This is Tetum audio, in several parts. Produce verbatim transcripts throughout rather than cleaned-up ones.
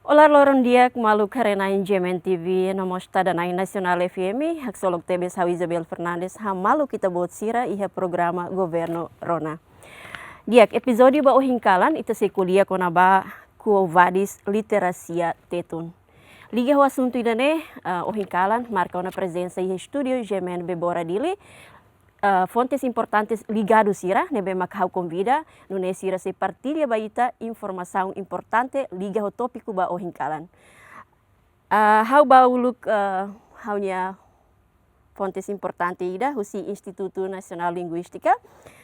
Olá, loron di'ak maluk haree-na'in G M N T V no mós tada-na'in Nasionál F M, haksolok tebes ha'u Isabel Fernandes hamutuk ho ita-boot sira iha programa Governu Rona. Di'ak, epizódiu ba ohin kalan ita sei ko'alia kona-ba Quo Vadis Literacia Tetun. Liga ho asuntu ida-ne'e, ah, ohin kalan marka ona prezensa iha estúdiu G M N Bebora Dili, ah, fontes importantes ligadu sira, ne'ebé mak ha'u konvida, nune'e sira sei partilla ba ita informasaun importante liga ho tópiku ba ohin kalan. Ah, ha'u bá uluk, ah, ha'u-nia fontes importante ida husi Institutu Nasionál Linguístika,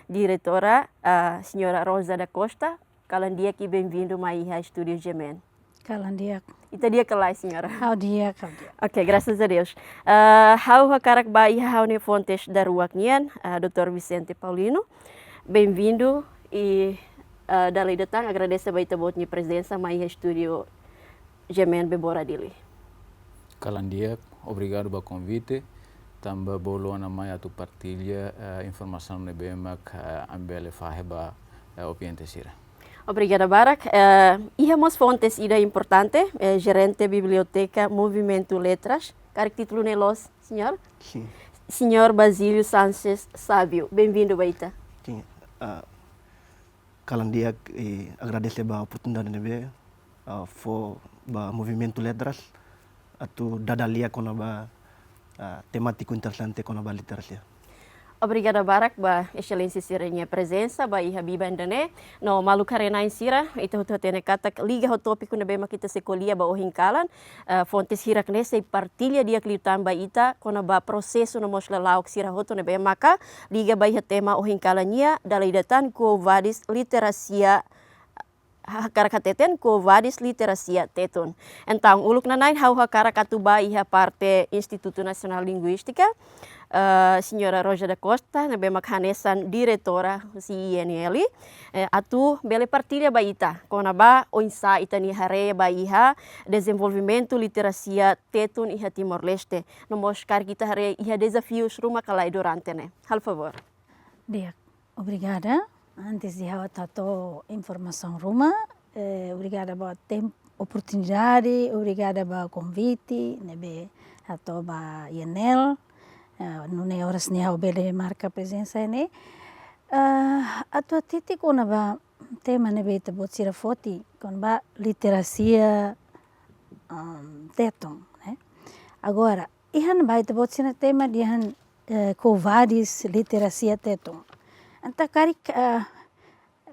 diretora, ah, señora Rosa da Costa. Kalan di'ak i benvindu mai iha estúdiu G M N. Kalan di'ak. Ita di'ak ka lae, señora? Ha'u di'ak, ha'u di'ak. Ok, graças a Deus. Ah, ha'u hakarak bá iha ha'u-nia fontes daruak nian, ah, doutór Vicente Paulino. Benvindu i, ah, dala ida tan agradese ba ita-boot nia prezensa mai iha estúdiu G M N Bebora Dili. Kalan di'ak, obrigadu ba konvite, tanba bolu ona mai atu partilla, eh, informasaun ne'ebé mak, eh, ami bele fahe ba, eh, ouvinte sira. Obrigada barak. Eh, iha mós fontes ida importante, eh, Gerente Biblioteka Movimentu Letras. Karik títulu ne'e loos, señór? Sin. Señór Basílio Sanches Sábio, benvindu ba ita. Sin, ah, kalan di'ak, eh, agradese ba oportunidade ne'ebé, ah, fó ba Movimentu Letras atu dada lia kona-ba, ah, temátiku interesante kona-ba literasia. Obrigada barak ba Exelénsia sira-nia prezensa ba iha biban ida-ne'e. No maluk haree-na'in sira, ita hotu hatene katak liga ho tópiku ne'ebé mak ita sei ko'alia ba ohin kalan, eh, fontes hirak-ne'e sei partilla di'ak liután ba ita kona-ba prosesu no mós lala'ok sira hotu ne'ebé maka liga ba iha tema ohin kalan nian, dala ida tan Quo Vadis Literacia, ha-, hakarak hateten Quo Vadis Literacia Tetun. Entaun, uluk nana'in ha'u hakarak atu bá iha parte Institutu Nasionál Linguístika, eh, señora Rosa da Costa, ne'ebé mak hanesan diretora husi I N L, eh, atu bele partilla ba ita kona-ba oinsá ita-nia haree ba iha dezenvolvimentu literasia Tetun iha Timor-Leste. No mós karik ita haree iha dezafius ruma ka lae durante ne'e. Halo favór. Di'ak, obrigada. Antes de ha'u atu hato'o informasaun ruma, eh, obrigada ba tem-, oportunidade, obrigada ba konvite ne'ebé hato'o ba I N L, eh, nune'e oras ne'e ha'u bele marka prezensa ne'e. Eh, atu hatete kona-ba tema ne'ebé ita-boot sira foti, kona-ba literasia, ehm, Tetun, ne'e. Agora, iha ne'ebá ita-boot sira-nia tema dehan, eh, Quo Vadis Literacia Tetun. Entaun karik, eh,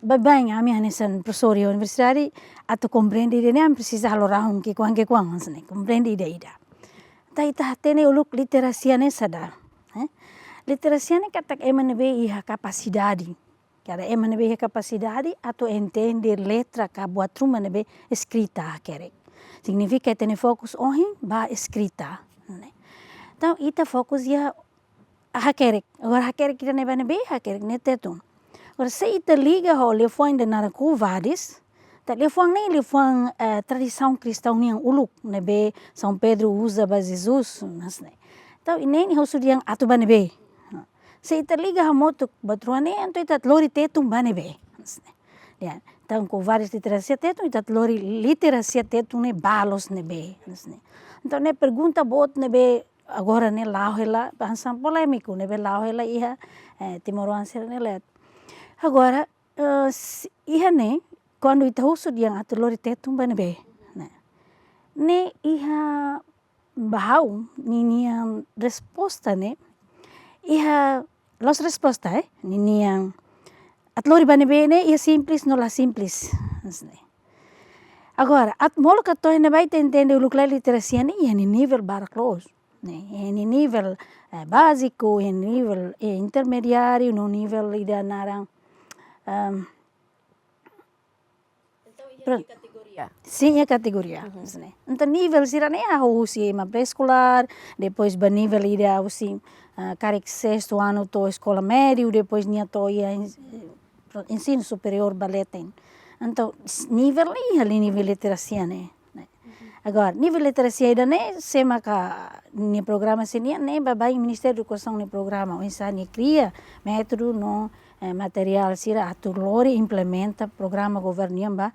baibain ami hanesan profesór iha universidade, atu komprende ida-ne'e ami presiza halo rahun ki'ikoan-ki'ikoan hanesan ne'e, komprende ida-ida. Entaun ita hatene uluk literasia ne'e saida, eh? Literasia ne'e katak ema ne'ebé iha kapasidade, katak ema ne'ebé iha kapasidade atu entende letra ka buat ruma ne'ebé eskrita hakerek. Signifika ita-nia fokus ohin ba eskrita, ne'e. Entaun ita fokus iha hakerek. Agora hakerek ida-ne'e ba ne'ebé? Hakerek ne'e Tetun. Agora se ita liga ho liafuan ida naran Quo Vadis, entaun liafuan ne'e liafuan, eh, tradisaun kristaun nian uluk ne'ebé São Pedro uza ba Jesus, hanesan ne'e. Entaun ne'e nia husu dehan atu ba ne'ebé? Se ita liga hamutuk buat rua ne'e, entaun ita atu lori Tetun ba ne'ebé, hanesan ne'e. Ya, entaun Quo Vadis Literacia Tetun, ita atu lori literasia Tetun ne'e ba loos ne'ebé, hanesan ne'e. Entaun ne'e pergunta boot ne'ebé agora ne'e la'o hela, hanesan polémiku ne'ebé la'o hela iha, eh, timoroan sira-nia leet. Agora, eh, s-, iha ne'e, kuandu ita husu dehan atu lori Tetun ba ne'ebé, ne'e. Ne'e iha ba ha'u, ninian resposta ne'e, iha la'ós resposta, eh, ninian atu lori ba ne'ebé ne'e, iha simples no la simples, hanesan ne'e. Agora, atu molok atu to'o iha ne'ebá ita entende uluk lae literasia ne'e iha nia nivel barak loos, ne'e, iha nia nivel, eh, báziku, iha nivel, eh, intermediáriu, no nivel ida naran, ehm, Entaun, iha pronto, kategoria. Sin, iha kategoria, uhum, hanesan ne'e. Entaun nivel sira-ne'e hahú husi ema pré-eskolár, depois ba nivel ida husi, ah, karik sestu anu to'o eskola médiu, depois nia to'o iha ens-, ensinu superiór ba leten. Entaun, s-, nivel ne'e iha li nivel literasia ne'e, ne'e. Agora, nivel literasia ida-ne'e, sé maka nia programa sira-nian ne'e, baibain Ministériu Edukasaun nia programa, oinsá nia kria métodu no, eh, materiál sira atu lori implementa programa governu nian ba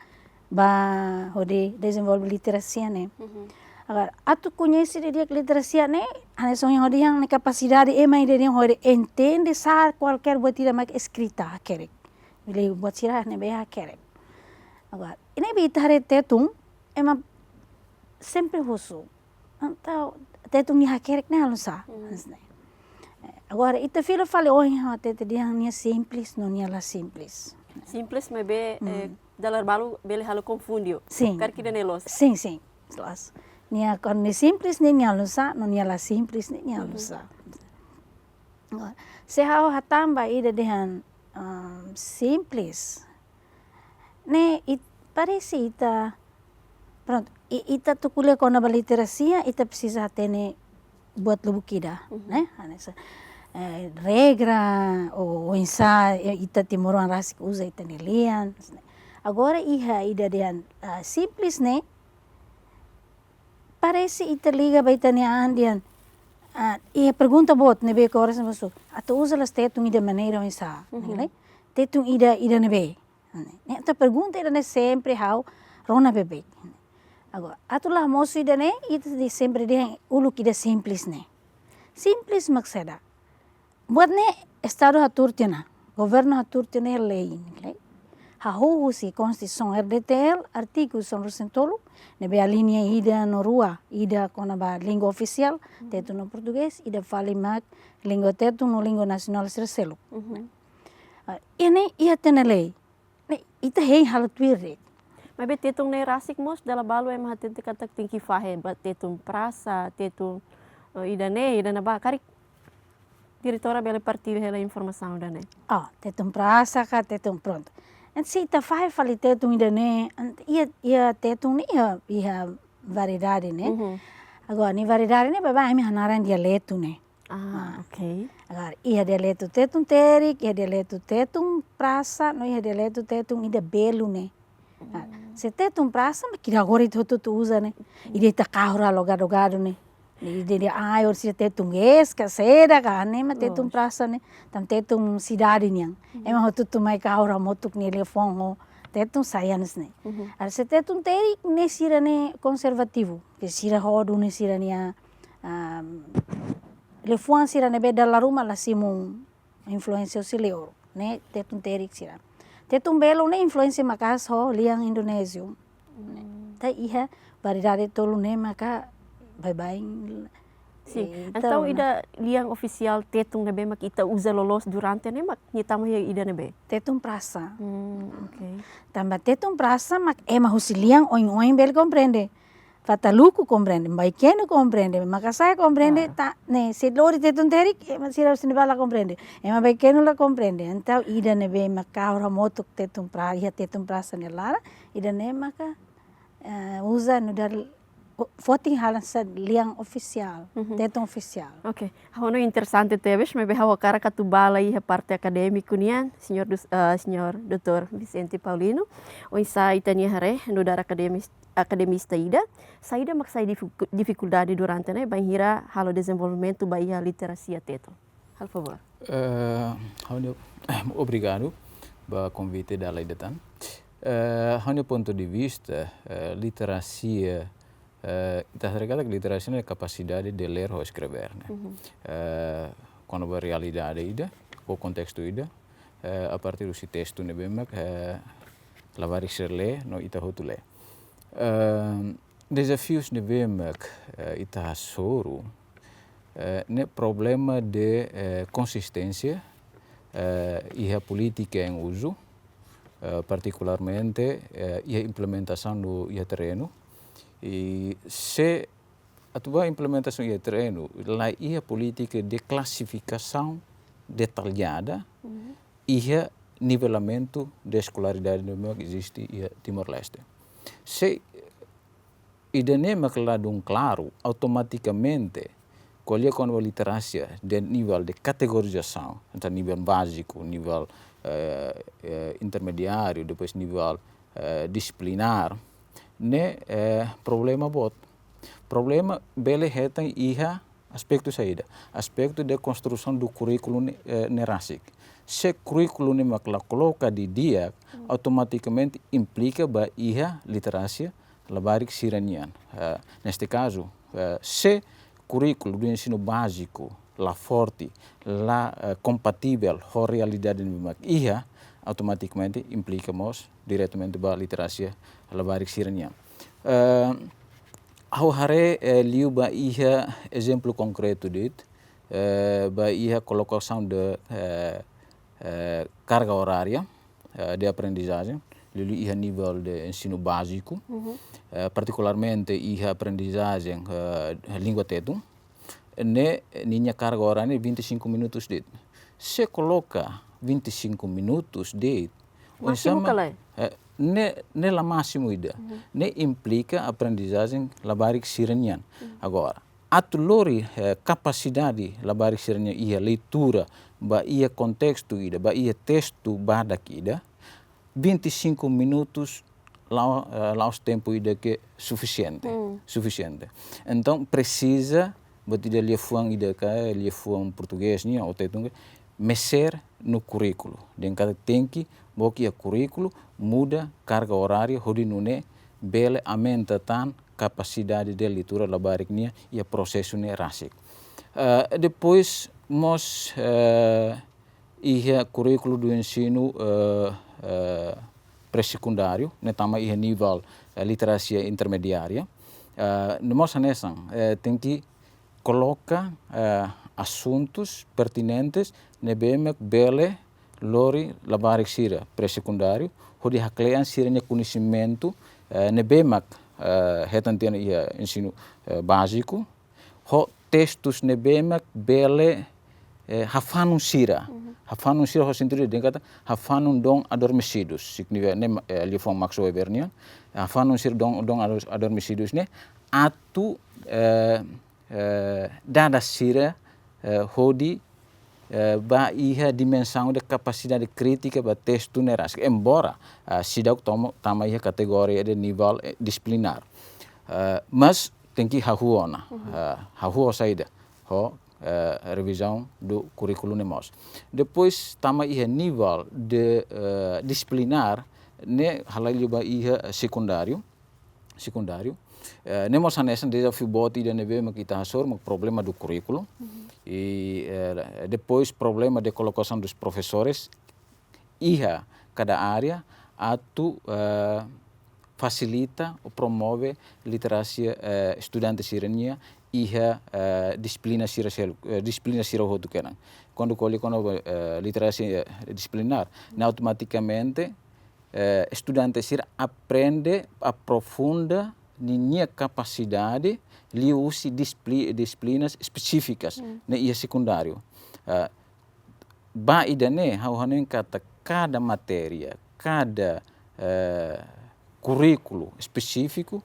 ba hodi dezenvolve literasia ne'e. Agora, atu koñese didi'ak literasia ne'e, hanesan ohin ha'u dehan, ne'e kapasidade ema ida dehan hodi entende sá kualkér buat ida mak eskrita hakerek. Bele buat sira ne'ebé hakerek. Agora, ne'ebé ita haree Tetun, ema sempre husu. Entaun, Tetun nia hakerek ne'e halo sá. Hanesan ne'e. Eh, agora, ita fila fali ohin ha'u hatete dehan nia simples, no nia la simples. Simples maibé, eh, dala balu bele halo konfunde. Sin. Karik ida-ne'e loos. Sin, sin. Loos. Nia kuandu nia simples ne'e nia halo sá, no nia la simples ne'e nia halo sá. Agora, se ha'u hatán ba ida dehan, ah, simples, ne'e it-, parese ita, prontu, i-, ita atu ko'alia kona-ba literasia, ita presiza hatene buat lubuk ida, ne'e? Hanesan, eh, regra, ou, ou oinsá, eh, ita timoroan rasik uza ita-nia lian. Agora, iha ida dehan, ah, simples ne'e, parese ita liga ba ita-nia an dehan, ah, iha pergunta boot ne'ebé ko'alia hanesan ne'e, atu uza loos Tetun ida maneira oinsá, ne'e? Tetun ida, ida ne'ebé. Ne'e, entaun pergunta ida-ne'e sempre ha'u rona beibeik. Agora, atu la mosu ida-ne'e, ita sempre dehan uluk ida simples ne'e. Simples mak saida? Buat ne'e Estadu hatuur tiha ona, governu hatuur tiha ona lei, lei. Hahú husi Konstituisaun R D T L, artigu sanulu-resin-tolu, ne'ebé alínea ida no rua, ida kona-ba língua ofisiál, Tetun no Portugés, ida fali mak língua Tetun no língua nasionál sira seluk. Ah, ne'e iha tiha ona lei. Ne'e, ita hein halo tuir de'it. Maibé Tetun ne'e rasik mós dala balu ema hatete katak tenke fahe ba Tetun Prasa, Tetun, eh, ida-ne'e, ida-ne'ebá. Karik diretora bele partilla hela informasaun ida-ne'e. Ah, Tetun Prasa ka, Tetun prontu. Entaun se ita fahe fali Tetun ida-ne'e, entaun iha, iha Tetun ne'e iha, iha variedade ne'e. Agora, nia variedade ne'e baibain ami hanaran dialetu ne'e. Ah, ah, oke. Agora, iha dialetu Tetun Terik, iha dialetu Tetun Prasa, no iha dialetu Tetun ida belu ne'e. Ah, se Tetun Prasa, mak ida agora ita hotu-hotu uza ne'e. Ida ita kahur halo gadu-gadu ne'e. Ida, ida, ai, orsida Tetun es, ka seda, ka ne'e mak Tetun Prasa ne'e. Tanba Tetun sidade nian. Ema hotu-hotu mai kahur hamutuk nia liafuan ho Tetun sai hanesan ne'e. Agora, se Tetun Terik ne'e sira ne'e konservativu. Ke sira ho duni sira-nia, ah, liafuan sira ne'ebé dala ruma la simu influénsia husi li'ur, ne'e Tetun Terik sira. Tetun belu ne'e influénsia maka'as ho lian Indonéziu. Entaun iha variedade tolu ne'e maka baibain. Sin, eh, entaun ida lian ofisiál Tetun ne'ebé mak ita uza loloos durante ne'e mak nia tama iha ida ne'ebé? Tetun Prasa. Hmm, oke. Tanba Tetun Prasa mak ema husi lian oin-oin bele komprende. Fataluku komprende, baikenu komprende, Makasae komprende, ah, ta, ne'e, se lori Tetun Terik, ema sira husi ne'ebá la komprende. Ema baikenu la komprende. Entaun ida ne'ebé mak kahur hamutuk Tetun Pra-, iha Tetun Prasa nia laran, ida-ne'e maka, eh, uza nu'udar o-, foti hanesan lian ofisiál, Tetun ofisiál. Oke, ha'u hanoin interesante tebes, maibé ha'u hakarak atu bá lai iha parte akadémiku nian, señór dus-, eh, señór doutór Vicente Paulino, oinsá ita-nia haree, nu'udar akademis-, akademista ida, saida mak sai difiku-, difikuldade durante ne'e, bainhira halo dezenvolvimentu ba iha literasia Tetun. Halo favór. Eh, ha'u-nia, obrigadu ba konvite dala ida tan. Eh, ha'u-nia pontu de vista, eh, literasia, eh, ita haree katak literasia ne'e kapasidade de ler ho escrever, ne'e. Eh, kona-ba realidade ida, ou kontestu ida, eh, a partir husi testu ne'ebé mak, eh, labarik sira lee, no ita hotu lee. Eh, dezafius ne'ebé mak, eh, ita hasoru, eh, ne'e problema de, eh, konsisténsia, eh, iha polítika em uso, eh, partikularmente, eh, iha implementasaun no iha terrenu. I se atu ba implementasaun iha terrenu, la iha polítika de klasifikasaun detallada, iha nivelamentu de eskolaridade ne'ebé mak eziste iha Timor-Leste. Se ida-ne'e mak ladún klaru, automatikamente, ko'alia kona-ba literasia de nivel de kategorizasaun, entaun nivel báziku, nivel, eh, eh, intermediáriu, depois nivel, eh, disiplinár, ne'e, eh, problema boot. Problema bele hetan iha aspetu saida, aspetu de konstrusaun do kurríkulu ne'e, eh, ne'e rasik. Se kurríkulu ne'e mak la koloka didi'ak, automatikamente implika ba iha literasia labarik sira-nian. Eh, neste kazu, eh, se kurríkulu do ensinu báziku la forte, la, eh, kompativel ho realidade ne'ebé mak iha, automatikamente implika mós diretamente ba literasia labarik sira-nian. Eh, ha'u haree, eh, liu ba iha ezemplu konkretu de'it, eh, ba iha kolokasaun de, eh, eh, karga orária, eh, de aprendizajen, liuliu iha nivel de ensinu báziku, eh, partikularmente iha aprendizajen, eh, língua Tetun, ne'e ninia karga orária vinte e cinco minutos de'it. Se koloka vinte e cinco minutos de'it, Másimu oinsá mak ka lae? Eh, ne'e, ne'e la másimu ida. Ne'e implika aprendizajen labarik sira-nian. Agora, atu lori, eh, kapasidade labarik sira-nian iha leitura ba iha kontestu ida, ba iha testu badak ida, vinte e cinco minutos la'o, eh, la'ós tempu ida ke sufisiente. Sufisiente. Entaun, presiza, buat ida liafuan ida ka, liafuan portugés nian, ou Tetun, meser no kurríkulu. Dehan katak tenke, book iha kurríkulu, muda karga orária, hodi nune'e bele aumenta tan kapasidade de leitura labarik nian iha prosesu ne'e rasik. Eh, depois, mós, eh, iha kurríkulu do ensinu, eh, eh, pré-sekundáriu, ne'e tama iha nivel, eh, literasia intermediária. Eh, no mós hanesan, eh, tenke koloka, eh, asuntus pertinentes ne'ebé mak bele lori labarik sira pré-sekundáriu, hodi hakle'an sira-nia koñesimentu, eh, ne'ebé mak, eh, hetan tiha ona iha ensinu, eh, báziku, ho testus ne'ebé mak bele, eh, hafanun sira. Hafanun sira ho sentidu dehan katak hafanun dom adormecidos. Signifika ne'e, eh, liafuan Max Weber nian. Hafanun sira dom, dom ador-, adormecidos ne'e atu, eh, eh, dada sira, eh, hodi, eh, ba iha dimensaun de kapasidade krítika ba testu ne'e rasik. Embora, ah, seidauk tomo, tama iha kategoria de nivel, eh, disiplinár. Eh, mas tenke hahú ona. Ah, hahú saida? Ho, eh, revizaun do kurríkulu ne'e mós. Depois, tama iha nivel de, eh, disiplinár, ne'e halai liu ba iha sekundáriu. Sekundáriu. Eh, ne'e mós hanesan dezafiu boot ida ne'ebé mak ita hasoru, mak problema do kurríkulu. I, eh, depois problema de kolokasaun dos profesores iha kada área atu, eh, fasilita ou promove literasia, eh, estudante sira-nian iha, eh, dixiplina sira sel-, eh, dixiplina sira hotu kedan. Kuandu ko'alia kona-ba, eh, literasia, eh, disiplinár, ne'e automatikamente eh, estudante sira aprende, aprofunda ninia kapasidade liuhusi disipli-, dixiplinas espesífikas ne'e iha sekundáriu. Eh, ba ida-ne'e, ha'u hanoin katak kada matéria, kada, eh, kurríkulu espesífiku,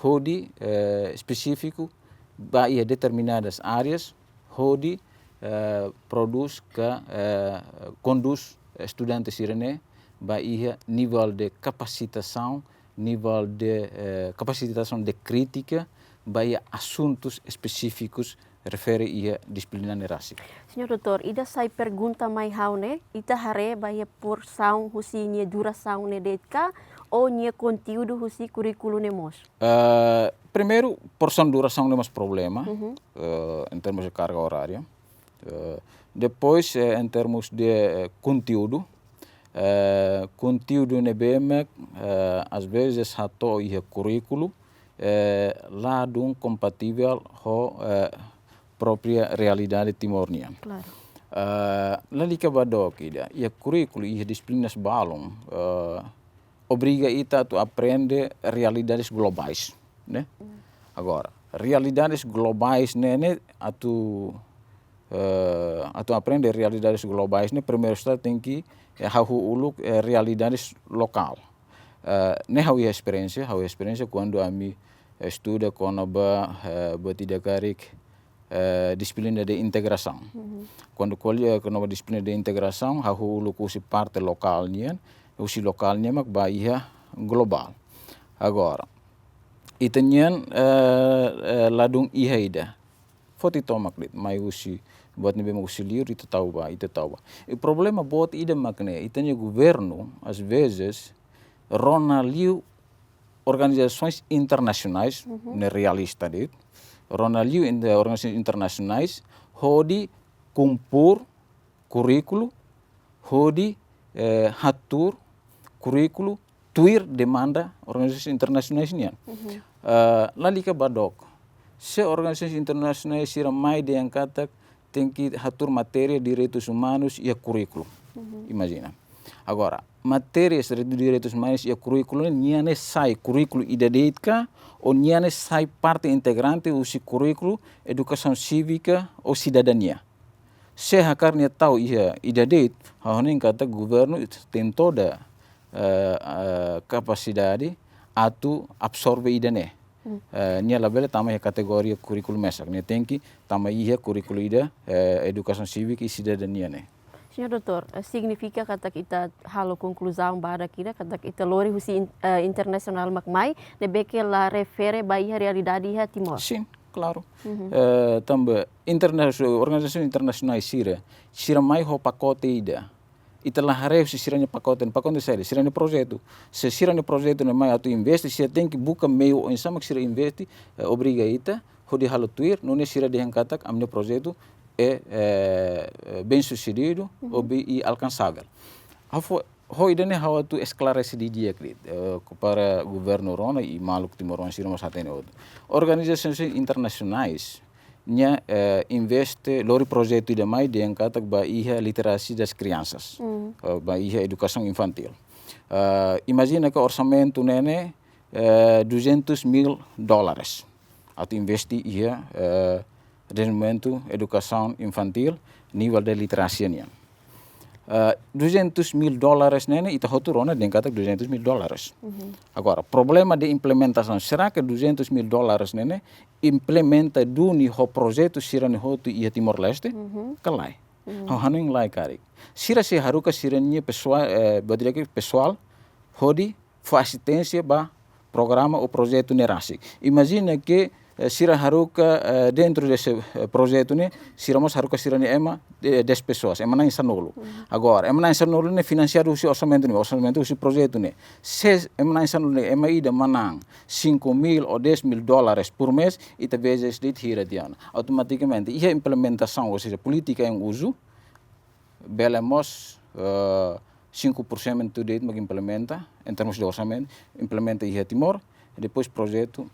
hodi, eh, espesífiku, ba iha determinadas áreas, hodi, eh, prodús ka, eh, kondús estudante sira-ne'e ba iha nivel de kapasitasaun, nivel de, eh, kapasitasaun de krítika, ba iha asuntus espesífikus refere iha dixiplina ne'e rasik. Señór Doutór, ida sai pergunta mai ha'u ne'e, ita haree ba iha porsaun husi nia durasaun ne'e de'it ka, ou nia konteúdu husi kurríkulu ne'e mós? Eh, primeiru, porsaun durasaun ne'e mós problema, eh, em termos de carga horária. Eh, depois, eh, em termos de, eh, konteúdu, eh, konteúdu ne'ebé mak, eh, às vezes hato'o iha kurríkulu, eh, ladún kompativel ho, eh, própria realidade Timor nian. Klaru. Eh, lalika ba dook ida, iha kurríkulu, iha dixiplinas balun, eh, obriga ita atu aprende realidades globais, ne'e? Agora, realidades globais ne'e, ne'e atu, eh, atu aprende realidades globais ne'e, primeiru ita tenke, eh, hahú uluk, eh, realidades lokál. Eh, ne'e ha'u-nia esperiénsia, ha'u-nia esperiénsia kuandu ami, eh, estuda kona-ba, eh, buat ida karik, eh, dixiplina de integrasaun. Kuandu ko'alia kona-ba dixiplina de integrasaun, hahú uluk husi parte lokál nian, husi lokál nian mak ba iha globál. Agora, ita-nian, eh, eh, ladún iha ida. Foti tomak de'it, mai husi, Buat ne'ebé mak husi liur ita tau ba, ita tau ba. I problema boot ida mak ne'e, ita-nia governu, às vezes, rona liu organizasoens internasionais, ne'e realista de'it. Rona liu in-, organizasoens internasionais, hodi kompor kurríkulu, hodi, eh, hatuur kurríkulu tuir demanda organizasoens internasionais nian. Eh, lalika ba dook. Se organizasoens internasionais sira mai dehan katak tenke hatuur matéria direitus umanus iha kurríkulu. Imajina. Agora, matéria direitus umanus iha kurríkulu nian ne'e sai kurríkulu ida de'it ka, ou nian ne'e sai parte integrante husi kurríkulu edukasaun sívika ou sidadania. Se hakarak nia tau iha ida de'it, ha'u hanoin katak governu tenke toda, eh, eh, kapasidade atu absorve ida-ne'e. Eh, nia labele tama iha kategoria kurríkulu mesak, nia tenke tama iha kurríkulu ida, eh, edukasaun sívika i sidadania ne'e. Señór Doutór, eh, signifika katak ita halo konkluzaun badak ida, katak ita lori husi in-, eh, internasionál mak mai, ne'ebé ke la refere ba iha realidade iha Timor? Sin, klaru. Eh, tanba interna-, organizasaun internasionál sira, sira mai ho pakote ida. Ita la haree husi sira-nia pakote, pakote saida, sira-nia projetu. Se sira-nia projetu ne'e mai atu investe, sira tenke buka meiu oinsá mak sira investe, eh, obriga ita, hodi halo tuir, nune'e sira dehan katak ami-nia projetu é, eh, bem-sucedidu, ou bem, i alkansável. Ha'u fó, ho ida-ne'e ha'u atu esklarese didi'ak de'it, eh, para governu rona i maluk timoroan sira mós hatene hotu. Organizasoens internasionais, nia, eh, investe lori projetu ida mai dehan katak ba iha literasia das crianças, eh, ba iha edukasaun infantil. Eh, imajina ke orsamentu ne'e ne'e, eh, duzentos mil dólares atu investe iha, eh, dezenvolvimentu edukasaun infantil, nivel de literasia nian. Eh, duzentos mil dólares ne'e ne'e, ita hotu rona dehan katak duzentos mil dólares. Agora, problema de implementasaun, será ke duzentos mil dólares ne'e ne'e implementa duni ho projetu sira-ne'e hotu iha Timor-Leste? Ka lae. Ha'u hanoin lae karik. Sira sei haruka sira-nia pesoál, eh, buat ida ke pesoál, hodi fó asisténsia ba programa ou projetu ne'e rasik. Imajina ke, eh, sira haruka, eh, dentro desse, eh, projetu ne'e, sira mós haruka sira-nia ema, eh, dez pessoas, ema na'in sanulu. Agora, ema na'in sanulu ne'e finansiadu husi orsamentu ne'e, orsamentu husi projetu ne'e. Se ema na'in sanulu ne'e, ema ida manán cinco mil ou dez mil dólares por mês, ita vezes de'it hira tiha ona. Automatikamente, iha implementasaun, ou seja, polítika em uso, bele mós, eh, cinco por cento de'it mak implementa, em termos de orçamento, implementa iha Timor, depois projetu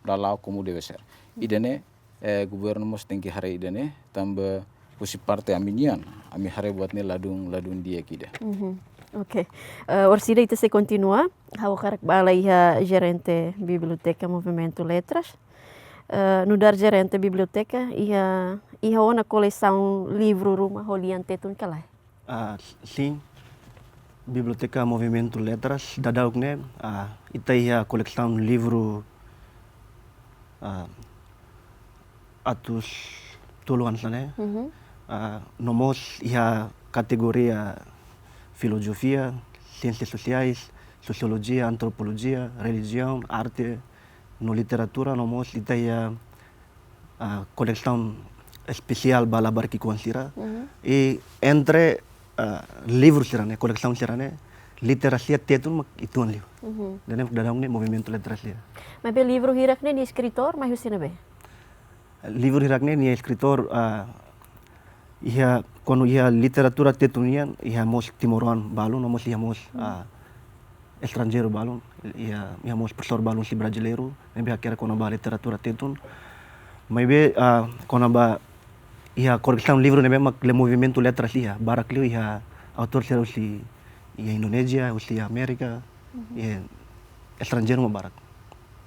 la la'o como deve ser. Ida-ne'e, eh, governu mós tenke haree ida-ne'e, tanba husi parte ami nian, ami haree buat ne'e ladún, ladún di'ak ida. Oke. Eh, orsida ita sei kontinua, ha'u hakarak bá iha jerente Biblioteka Movimentu Letras. Eh, nu'udar jerente biblioteka, iha, iha ona kolesaun livru ruma ho lian Tetun ka lae? Ah, sin. Biblioteka Movimentu Letras, daudauk ne'e, ah, ita iha kolesaun livru, ah, atus tolu hanesan ne'e. Ah, no mós iha kategoria filozofia, siénsias sosiais, sosiolojia, antropolojia, relijiaun, arte, no literatura, no mós ita iha, ah, kolesaun espesiál ba labarik ki'ikoan sira. I entre, ah, livru sira-ne'e, kolesaun sira-ne'e, literasia Tetun mak uitoan liu. Ida-ne'e daudaun ne'e Movimentu Letras nian. Maibé livru hirak ne'e nia eskritór mai husi ne'ebé? Livru hirak ne'e nia eskritór, ah, iha, kuandu iha literatura Tetun nian, iha mós timoroan balun, no mós iha mós, ah, estranjeiru balun, iha, iha mós profesór balun husi brasileiru, ne'ebé hakerek kona-ba literatura Tetun. Maibé, ah, kona-ba iha kolesaun livru ne'ebé mak iha Movimentu Letras iha, barak liu iha autór sira husi, iha Indonézia, husi Amérika, iha estranjeiru mak barak.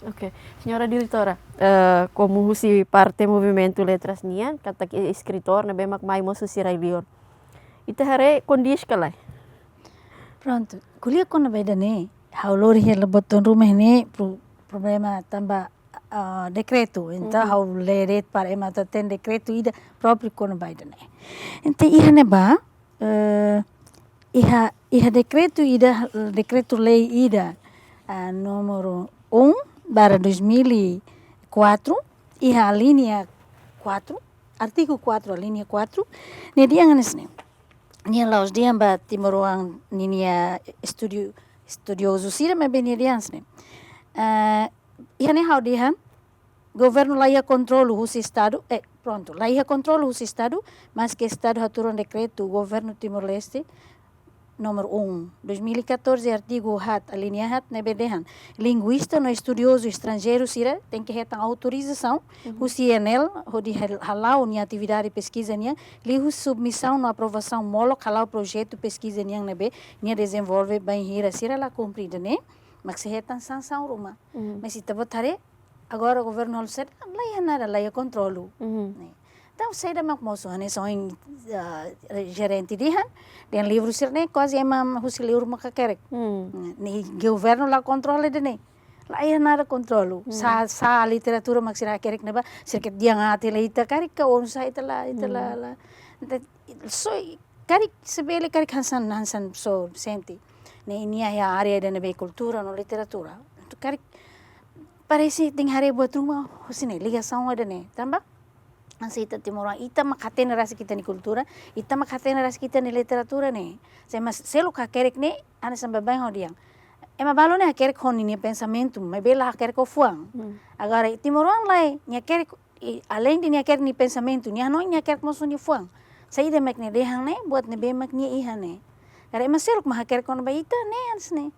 Oke, Señora Diretora, eh, komu husi parte Movimentu Letras nian, katak eskritór ne'ebé mak mai mós husi rai-liur. Ita haree kondís ka lae? Prontu, ko'alia kona-ba ida-ne'e, ha'u lori hela ba oin ruma ne'e, pro-, problema tanba, ah, dekretu. Entaun, ha'u lee de'it para ema atu hatene dekretu ida própriu kona-ba ida-ne'e. Entaun, iha ne'ebá, eh, iha, iha dekretu ida, dekretu-lei ida, ah, número um barra dois mil e quatro, iha alínea quatro, artigu quatro, alínea quatro, nia dehan hanesan ne'e. Nia la'ós dehan ba timoroan ninia estudio, estudiozu sira, maibé nia dehan hanesan ne'e. Eh, iha ne'e ha'u dehan, governu la iha kontrolu husi Estadu, eh, prontu, la iha kontrolu husi Estadu, maske Estadu haturan dekretu Governu Timor-Leste númeru um, dois mil e catorze, artigu haat, alínea haat, ne'ebé dehan linguista no estudiozu estranjeiru sira tenke hetan autorizasaun husi ANL hodi hal-, hala'o nia atividade peskiza nian, liuhusi submisaun no aprovasaun molok hala'o projetu peskiza nian ne'ebé nia dezenvolve bainhira sira la kumpre ida-ne'e, mak sei hetan sansaun ruma. Mas ita-boot haree, agora governu halo saida, la iha nada, la iha kontrolu. Ne'e. Entaun, saida mak mosu, hanesan ohin, ah, jerente dehan, dehan livru sira-ne'e kuaze ema husi liur mak hakerek. Ne'e, governu la kontrola ida-ne'e. La iha nada kontrolu. Sá, sá literatura mak sira hakerek ne'ebá, sira ke diang ate la ita karik ka oinsá ita la, ita la, la. Entaun, so, karik se bele, karik hanesan, hanesan só sente. Ne'e, nia iha área ida ne'ebé kultura no literatura. Entaun, karik parese tenke haree buat ruma husi ne'e, ligasaun ida-ne'e. Tanba hanesan ita timoroan, ita mak hatene rasik ita-nia kultura, ita mak hatene rasik ita-nia literatura ne'e. Se ema seluk hakerek ne'e, hanesan baibain ha'u dehan. Ema balu ne'e hakerek ho ninia pensamentu, maibé la hakerek ho fuan. Agora, timoroan lae, nia hakerek, i, aleinde nia hakerek nia pensamentu, nia hanoin, nia hakerek mós ho nia fuan. Saida mak nia dehan ne'e, buat ne'ebé mak nia iha ne'e. Agora, ema seluk mak hakerek kona-ba ita ne'e, hanesan ne'e.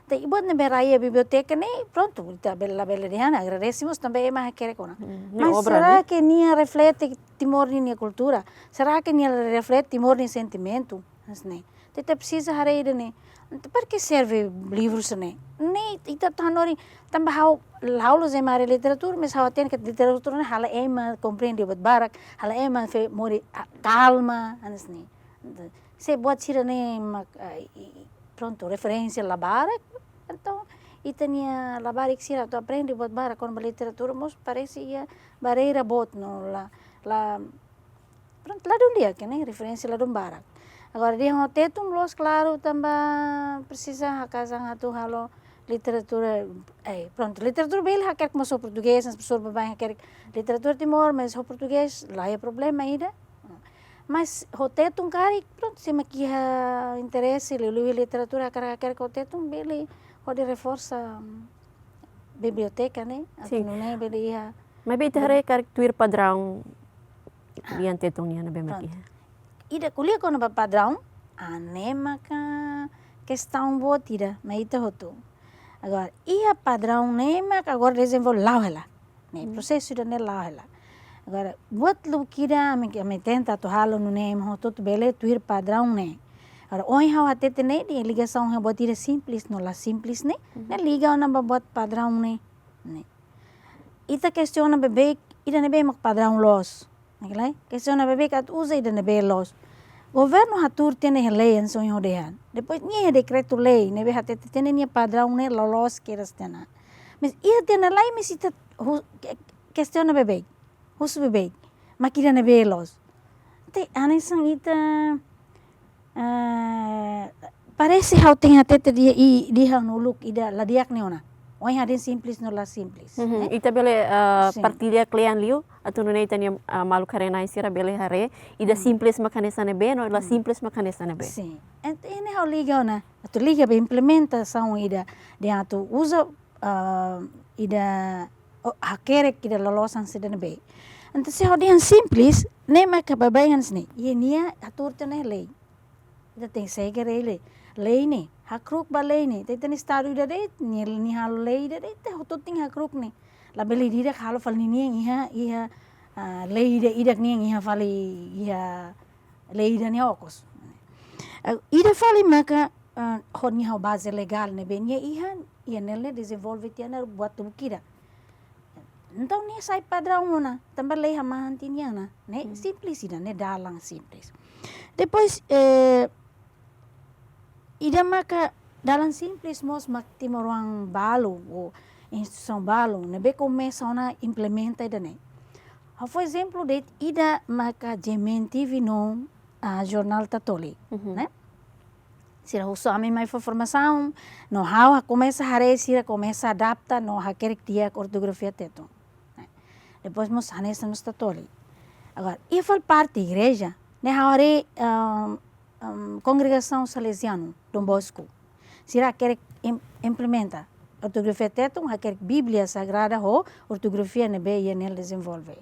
Entaun, buat ne'ebé rai iha biblioteka ne'e, prontu, ita bele, la bele dehan, agradese mós tanba ema hakerek ona. Mas será ke nia reflete Timor ninia kultura? Será ke nia reflete Timor nia sentimentu? Hanesan ne'e. Entaun, ita presiza haree ida-ne'e. Entaun, para que serve livru sira-ne'e? Ne'e, ita atu hanorin, tanba ha'u, ha'u la'ós ema área literatura, mas ha'u hatene katak literatura ne'e hala'o ema komprende buat barak, hala'o ema fe-, moris, ah, kalma, hanesan ne'e. Entaun, se buat sira-ne'e mak, ah, i, i, prontu, referénsia la barak, entaun, ita-nia labarik sira atu aprende buat barak kona-ba literatura, mós parese iha barreira boot no la, la, prontu, ladún di'ak, ne'e, referénsia ladún barak. Agora, dehan ho Tetun, la'ós klaru, tanba presiza haka'as an atu halo literatura, eh, prontu, literatura bele hakerek mós ho portugés, mas profesór baibain hakerek literatura Timor, mas ho portugés la iha problema ida. Mas ho Tetun karik, prontu, se ema ke iha interese liuliu literatura, hakarak hakerek ho Tetun, bele hodi reforsa, mm, biblioteka ne'e, atu nune'e bele iha. Maibé ita haree karik tuir padraun, ah, dehan Tetun nian ne'ebé mak iha. Ida ko'alia kona-ba padraun, ah, ne'e maka kestaun boot ida mai ita hotu. Agora, iha padraun ne'e mak agora dezenvolve la'o hela. Ne'e, prosesu ida-ne'e la'o hela. Agora, buat lubuk ida, ami, ami tenta atu halo nune'e ema hotu-hotu bele tuir padraun ne'e. Agora, ohin ha'u hatete ne'e, nia ligasaun iha buat ida simples no la simples ne'e, ne'e liga ona ba buat padraun ne'e. Ne'e. Ita kestiona beibeik, ida ne'ebé mak padraun loos. Ne'e ka lae? Kestiona beibeik atu uza ida ne'ebé loos. Governu hatuur tiha ona iha lei hanesan ohin ha'u dehan. Depois nia iha dekretu-lei ne'ebé hatete tiha ona nia padraun ne'e loloos kedas tiha ona. Mas iha tiha ona lei, mas ita hu-, ke-, kestiona beibeik. Husu beibeik. Mak ida ne'ebé loos. Entaun, hanesan ita, eh, parese ha'u tenke hatete de'it, i, de'it ha'u-nia uluk ida la di'ak ne'e ona. Ohin ha'u dehan simples no la simples, eh? Ita bele, eh, partilla kle'an liu, atu nune'e ita-nia, eh, maluk haree-na'in sira bele haree, ida simples mak hanesan ne'ebé, no la simples mak hanesan ne'ebé. Sin. Entaun, ne'e ha'u liga ona, atu liga ba implementasaun ida, dehan atu uza, eh, ida, oh, hakerek ida loloos hanesan ida ne'ebé. Entaun, se ha'u dehan simples, ne'e maka baibain hanesan ne'e. Iha nia hatuur tiha ona iha lei. Ita tenke segue lei, lei ne'e. Hakru'uk ba lei ne'e. Ita, ita-nia estadu ida de'it, nia, nia halo lei ida de'it, ita hotu tenke hakru'uk ne'e. Labele ida-idak halo fali ninian iha, iha, ah, lei ida-idak nian iha fali, iha lei ida nia okos. Ah, ida fali maka, ah, ho nia halo baze legál ne'ebé nia iha, iha ne'e nia dezenvolve tiha ona buat lubuk ida. Entaun, nia sai padraun ona, tanba lei hamahan tiha nia ona, ne'e? Simples ida, ne'e dalan simples. Depois, eh, ida maka dalan simples mós mak timoroan balu, ou instituisaun balu, ne'ebé komesa ona implementa ida-ne'e. Ha'u fó ezemplu de'it ida maka G M N T V no, ah, jornál Tatoli, ne'e? Sira husu ami mai fó formasaun, no ha'u komesa haree sira komesa adapta no hakerek di'ak ortografia Tetun. Depois mós hanesan mós Tatoli. Agora, iha fali parte igreja, ne'e ha'u haree, ehm, ehm, kongregasaun Salesianu Don Bosco. Sira hakerek im-, implementa ortografia Tetun, hakerek Bíblia Sagrada ho ortografia ne'ebé I N L dezenvolve.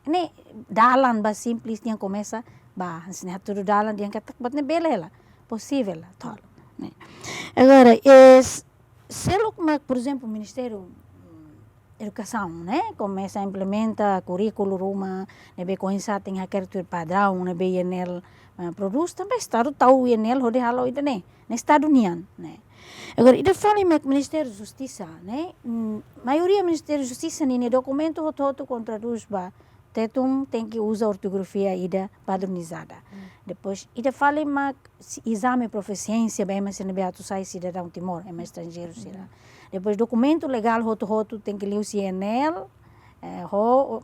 Ne'e dalan ba simples nian komesa ba, hanesan ne'e hatudu dalan dehan katak buat ne'e bele hela, posivel hela, tol. Ne'e. Agora, es-, seluk mak, por ezemplu, Ministériu, mm, Edukasaun, ne'e, komesa implementa kurríkulu ruma, ne'ebé oinsá tenke hakerek tuir padraun ne'ebé I N L, eh, prodús, tanba Estadu tau I N L hodi halo ida-ne'e, ne'e Estadu nian, ne'e. Agora, ida fali mak Ministériu Justisa, ne'e, mm, maioria Ministériu Justisa ninia dokumentu hotu-hotu kontradús ba Tetun tenke uza ortografia ida padronizada. Hmm. Depois, ida fali mak si-, ezame profisiénsia ba ema sira ne'ebé atu sai sidadaun Timor, ema estranjeiru sira. Hmm. Depois, dokumentu legál hotu-hotu tenke liuhusi I N L, eh, ho o-,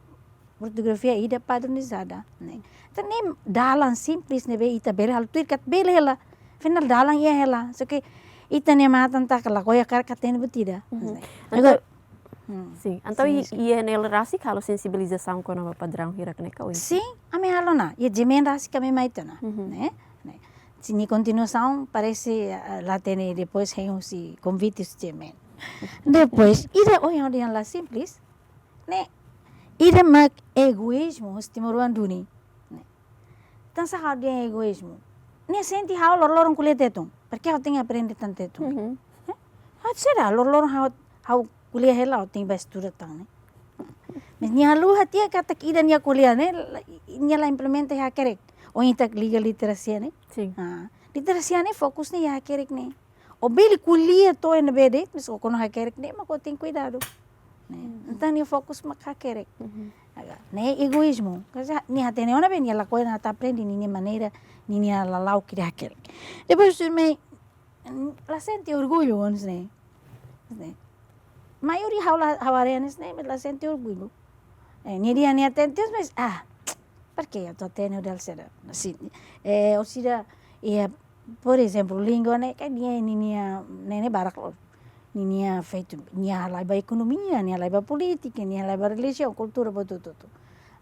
ortografia ida padronizada, ne'e. Entaun, ne'e dalan simples ne'ebé ita bele halo tuir katak bele hela. Afinál dalan iha hela. Só ke ita-nia matan taka lakohi hakarak hatene buat ida. Mhm. Ne'e. Entaun, agora, hmm. Sin, entaun sin, I-, sin. I N L rasik halo sensibilizasaun kona-ba padraun hirak ne'e ka oinsá? Sin, ami halo ona. Iha G M N rasik ami mai tiha ona. Mhm. Ne'e? Ne'e. Sin, nia kontinuasaun parese, eh, la hatene depois hein husi konvite husi G M N. Depois, ida ohin ha'u dehan la simples, ne'e, ida mak egoízmu husi timoroan duni. Ne'e. Tansá ha'u dehan egoízmu? Nia sente ha'u loron-loron ko'alia Tetun. Porke ha'u tenke aprende tan Tetun. Mhm. Eh? Ha'u seidauk, loron-loron ha'u, ha'u ko'alia hela ha'u tenke bá estuda tan ne'e. Mas nia haluha tiha katak ida nia ko'alia ne'e, la, nia la implementa iha hakerek. Ohin ita liga literasia ne'e. Sin. Ah, literasia ne'e fokus ne'e iha hakerek ne'e. Ó bele ko'alia to'o iha ne'ebé de'it, mas ó kuandu hakerek ne'e mak ó tenke kuidadu. Ne'e. Mhm. Entaun nia fokus mak hakerek. Mhm. Agora, ne'e egoízmu. Kaza nia hatene ona be nia lakohi ona atu aprende ninia maneira, ninia lala'ok ida hakerek. Depois tuirmai, mm, la sente orgullu, hanesan ne'e. Hanesan ne'e. Maioria ha'u la, ha'u haree hanesan ne'e, mas la sente orgullu. Eh, nia dehan nia hatene, mas, ah, porke atu hatene hodi halo saida? Hanesan, eh, orsida, iha, por ezemplu, língua ne'e, kan nia, ninia, ne'e, ne'e barak loos. Ninia feto, nia halai ba ekonomia, nia halai ba polítika, nia halai ba relijiaun, kultura, buat hotu-hotu.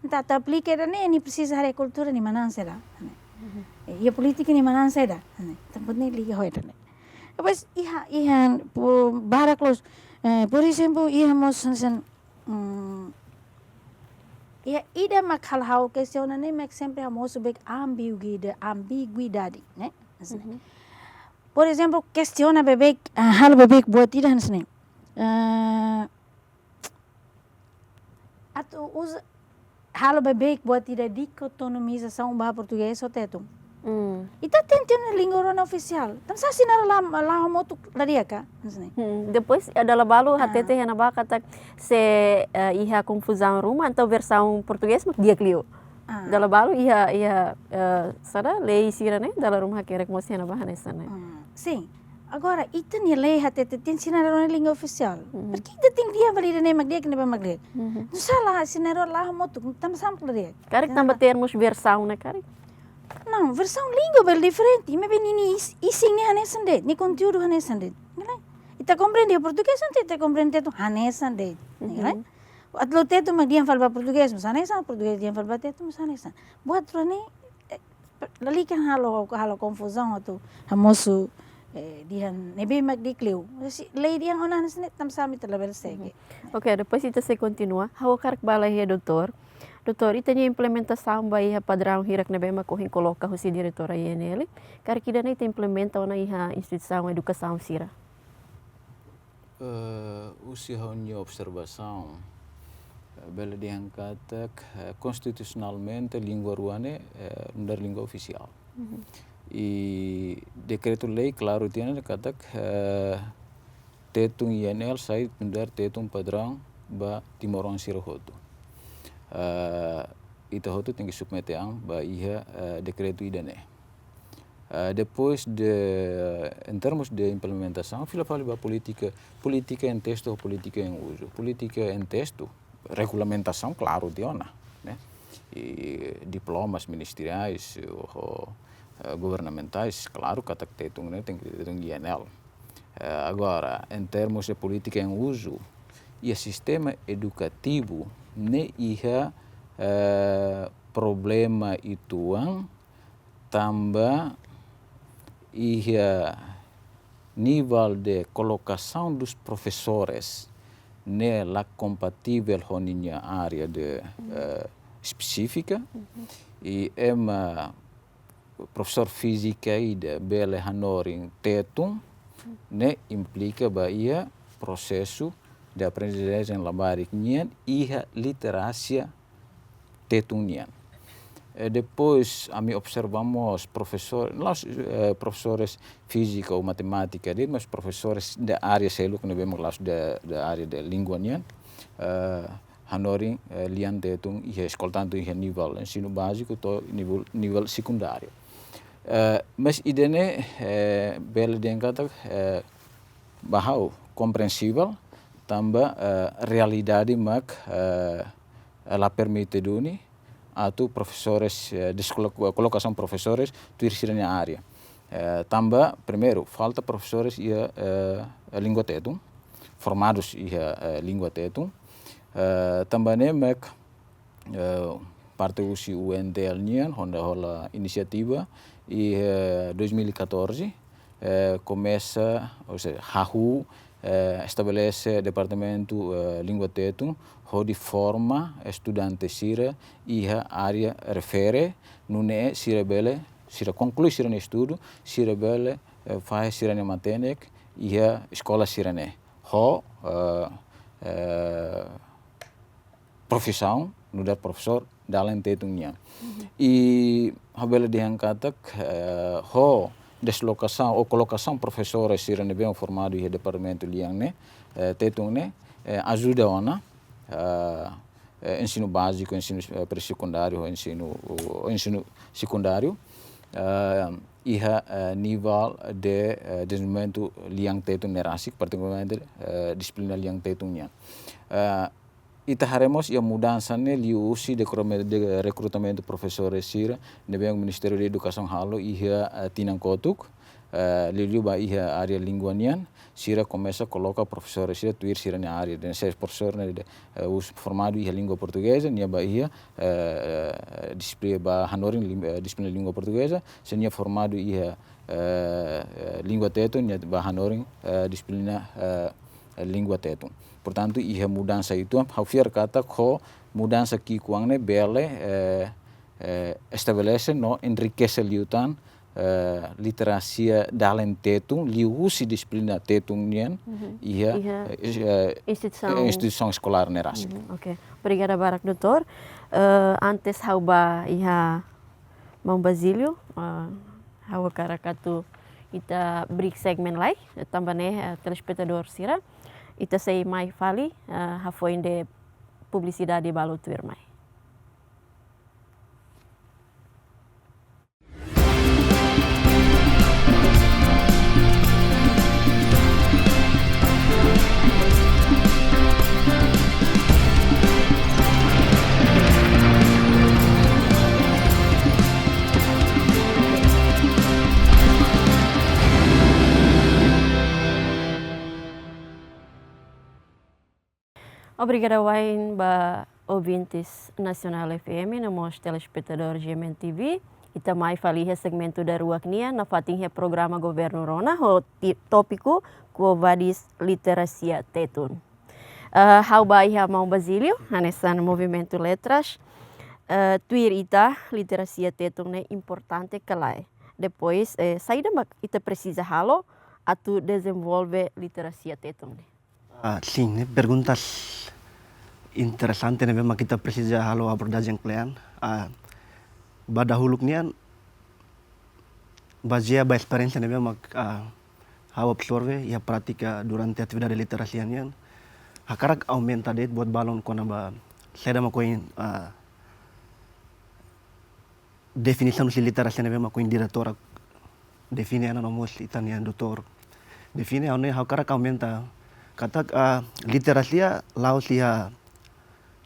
Entaun atu aplika ida-ne'e, nia presiza haree kultura nia manán saida, ne'e. Mhm. Eh, iha polítika nia manán saida, ne'e. Entaun buat ne'e liga ho ida-ne'e. Depois, iha, iha, po-, barak loos, eh, por ezemplu, iha mós hanesan, mm, iha ida mak halo ha'u kestiona ne'e, mak sempre hamosu beik ambiguida-, ambiguidade, ne'e? Hanesan ne'e. Mhm. Por ezemplu, kestiona beibeik, ah, halo beibeik buat ida hanesan ne'e. Ah, atu uza, halo beibeik buat ida dikotomizasaun ba portugés ho Tetun. Hmm. Ita tenke iha língua rua ne'e ofisiál. Tansá sira na'in-rua la, la hamutuk la di'ak ka? Hanesan ne'e. Hmm. Depois, eh, dala balu, ah, hatete iha ne'ebá katak se, eh, iha konfuzaun ruma, entaun versaun portugés mak di'ak liu. Ah. Dala balu iha, iha, eh, saida, lei sira-ne'e, dala ruma hakerek mós iha ne'ebá hanesan ne'e. Hmm. Sin. Agora, ita-nia lei hatete tenke sira na'in-rua ne'e língua ofisiál. Mhm. Porke ita tenke dehan fali ida-ne'e mak di'ak, ida-ne'ebá mak di'ak. Mhm. Nusá la, sira na'in-rua la hamutuk, tansá mak la di'ak. Karik tanba termus versaun ne'e karik? Não, versaun língua bele diferente, maibé ninia is-, isin ne'e hanesan de'it, nia konteúdu hanesan de'it. Ne'e? Ita komprende portugés, entaun ita komprende Tetun hanesan de'it. Mhm. Ne'e? Atu la'o Tetun mak dehan fali ba portugés, mós hanesan, portugés dehan fali ba Tetun, mós hanesan. Buat rua ne'e, eh, lalika halo, halo konfuzaun atu hamosu, eh, dehan ne'ebé mak di'ak liu. Mas se lei dehan ona hanesan ne'e, tansá mak ita labele segue. Mhm. Oke, depois ita sei kontinua. Ha'u hakarak bá lai iha doutór. Doutór, ita-nia implementasaun ba iha padraun hirak ne'ebé mak ohin koloka husi diretora I N L. Karik ida-ne'e ita implementa ona iha instituisaun edukasaun sira? Eh, husi ha'u-nia observasaun, eh, bele dehan katak, eh, konstitusionalmente língua rua ne'e, eh, nu'udar língua ofisiál. Mhm. I dekretu-lei klaru tiha ona katak, eh, Tetun I N L sai nu'udar Tetun padraun ba timoroan sira hotu. Eh, ita hotu tenke submete an ba iha, eh, dekretu ida-ne'e. Ah, depois de, em termos de implementasaun, fila fali ba polítika, polítika em texto, polítika em uso. Polítika em texto, regulamentasaun, klaru tiha ona, ne'e? I diplomas ministeriais, ou, eh, governamentais, klaru katak Tetun ne'e tenke Tetun I N L. Eh, agora, em termos de polítika em uso, iha sistema edukativu ne'e iha, eh, problema uitoan tanba iha nivel de colocação dos professores ne'e la kompativel ho ninia área de, eh, espesífika. I ema profesór fízika ida bele hanorin Tetun, ne'e implika ba iha prosesu de aprendizajen labarik nian iha literasia Tetun nian. Eh, depois, ami observa mós profesór, la'ós, eh, profesores fízika ou matemátika de'it, mas profesores de área seluk ne'ebé mak la'ós de, de área de língua nian, eh, hanorin, eh, lian Tetun iha eskola, tantu iha nivel ensinu báziku to'o nivel, nivel sekundáriu. Eh, mas ida-ne'e, eh, bele dehan katak, eh, ba ha'u kompreensivel, tanba, eh, realidade mak, eh, la permite duni atu profesores, eh, des-, kolo-, kolokasaun profesores tuir sira-nia área. Eh, tanba, primeiru, falta profesores iha, eh, língua Tetun, formadus iha, eh, língua Tetun. Eh, tanba ne'e mak, eh, parte husi U N T L nian, hodi hola inisiativa, iha, eh, dois mil e catorze, eh, komesa, ou seja, hahú, eh, estabelese Departamentu, eh, Língua Tetun, hodi forma estudante sira iha área refere, nune'e sira bele, sira konklui sira-nia estudu, sira bele, eh, fahe sira-nia matenek iha eskola sira-ne'e. Ho, eh, eh, profisaun, nu'udar profesór dalen Tetun nian. Mhm. I ha'u bele dehan katak, eh, ho deslokasaun ou kolokasaun profesores sira ne'ebé formadu iha departamentu lian ne'e, eh, Tetun ne'e, eh, ajuda ona, eh, eh, ensinu báziku, ensinu, eh, pré-sekundáriu, ensinu, ensinu sekundáriu, eh, iha, eh, nivel de, eh, dezenvolvimentu lian Tetun ne'e rasik, partikularmente, eh, dixiplina lian Tetun nian. Eh, ita haree mós iha mudansa ne'e liuhusi de, de rekrutamentu profesores sira ne'ebé Ministériu Edukasaun halo iha, eh, tinan kotuk, eh, liuliu ba iha área língua nian, sira komesa koloka profesores sira tuir sira-nia área. Dehan se profesór ne'e de, eh, husi formadu iha língua portugeza, nia ba iha, eh, dixiplina ba hanorin lim-, eh, dixiplina língua portugeza, se nia formadu iha, eh, eh, língua Tetun, nia ba hanorin, eh, dixiplina, eh, língua Tetun. Portantu, iha mudansa uitoan, ha'u fiar katak ho mudansa ki'ikoan ne'e bele, eh, eh, estabelese no enrikese liután, eh, literasia dalen Tetun, liuhusi dixiplina Tetun nian, Mhm. iha, Iha eh, is-, eh, instituisaun. eh, instituisaun eskolár ne'e rasik. Mhm, oke. Obrigada barak, doutór. Eh, antes ha'u ba iha maun Basílio, eh, ha'u hakarak atu ita break segmen lai, eh, tanba ne'e, eh, telespetadór sira. Ita sei mai fali, eh, hafoin de publisidade balu tuirmai. Obrigada wa'in ba ouvintes Nasionál F M, no mós telespetadór G M N T V. Ita mai fali iha segmentu daruak nian, nafatin iha programa Governu Rona, ho ti-, tópiku Quo Vadis Literasia Tetun. Eh, ha'u ba iha maun Basílio, hanesan Movimentu Letras, eh, tuir ita, literasia Tetun ne'e importante ka lae? Depois, eh, saida mak ita presiza halo atu dezenvolve literasia Tetun ne'e? Ah, sin, ne'e perguntas interesante ne'ebé mak ita presiza halo abordajen kle'an. Ah, ba dahuluk nian, bazeia ba esperiénsia ne'ebé mak, ah, ha'u absorve iha prátika durante atividade literasia nian, hakarak aumenta de'it buat balun kona-ba saida mak ohin, ah, definisaun husi literasia ne'ebé mak ohin diretora define, no mós ita-nia doutór define, ha'u ne'e ha'u hakarak aumenta katak, ah, literasia la'ós iha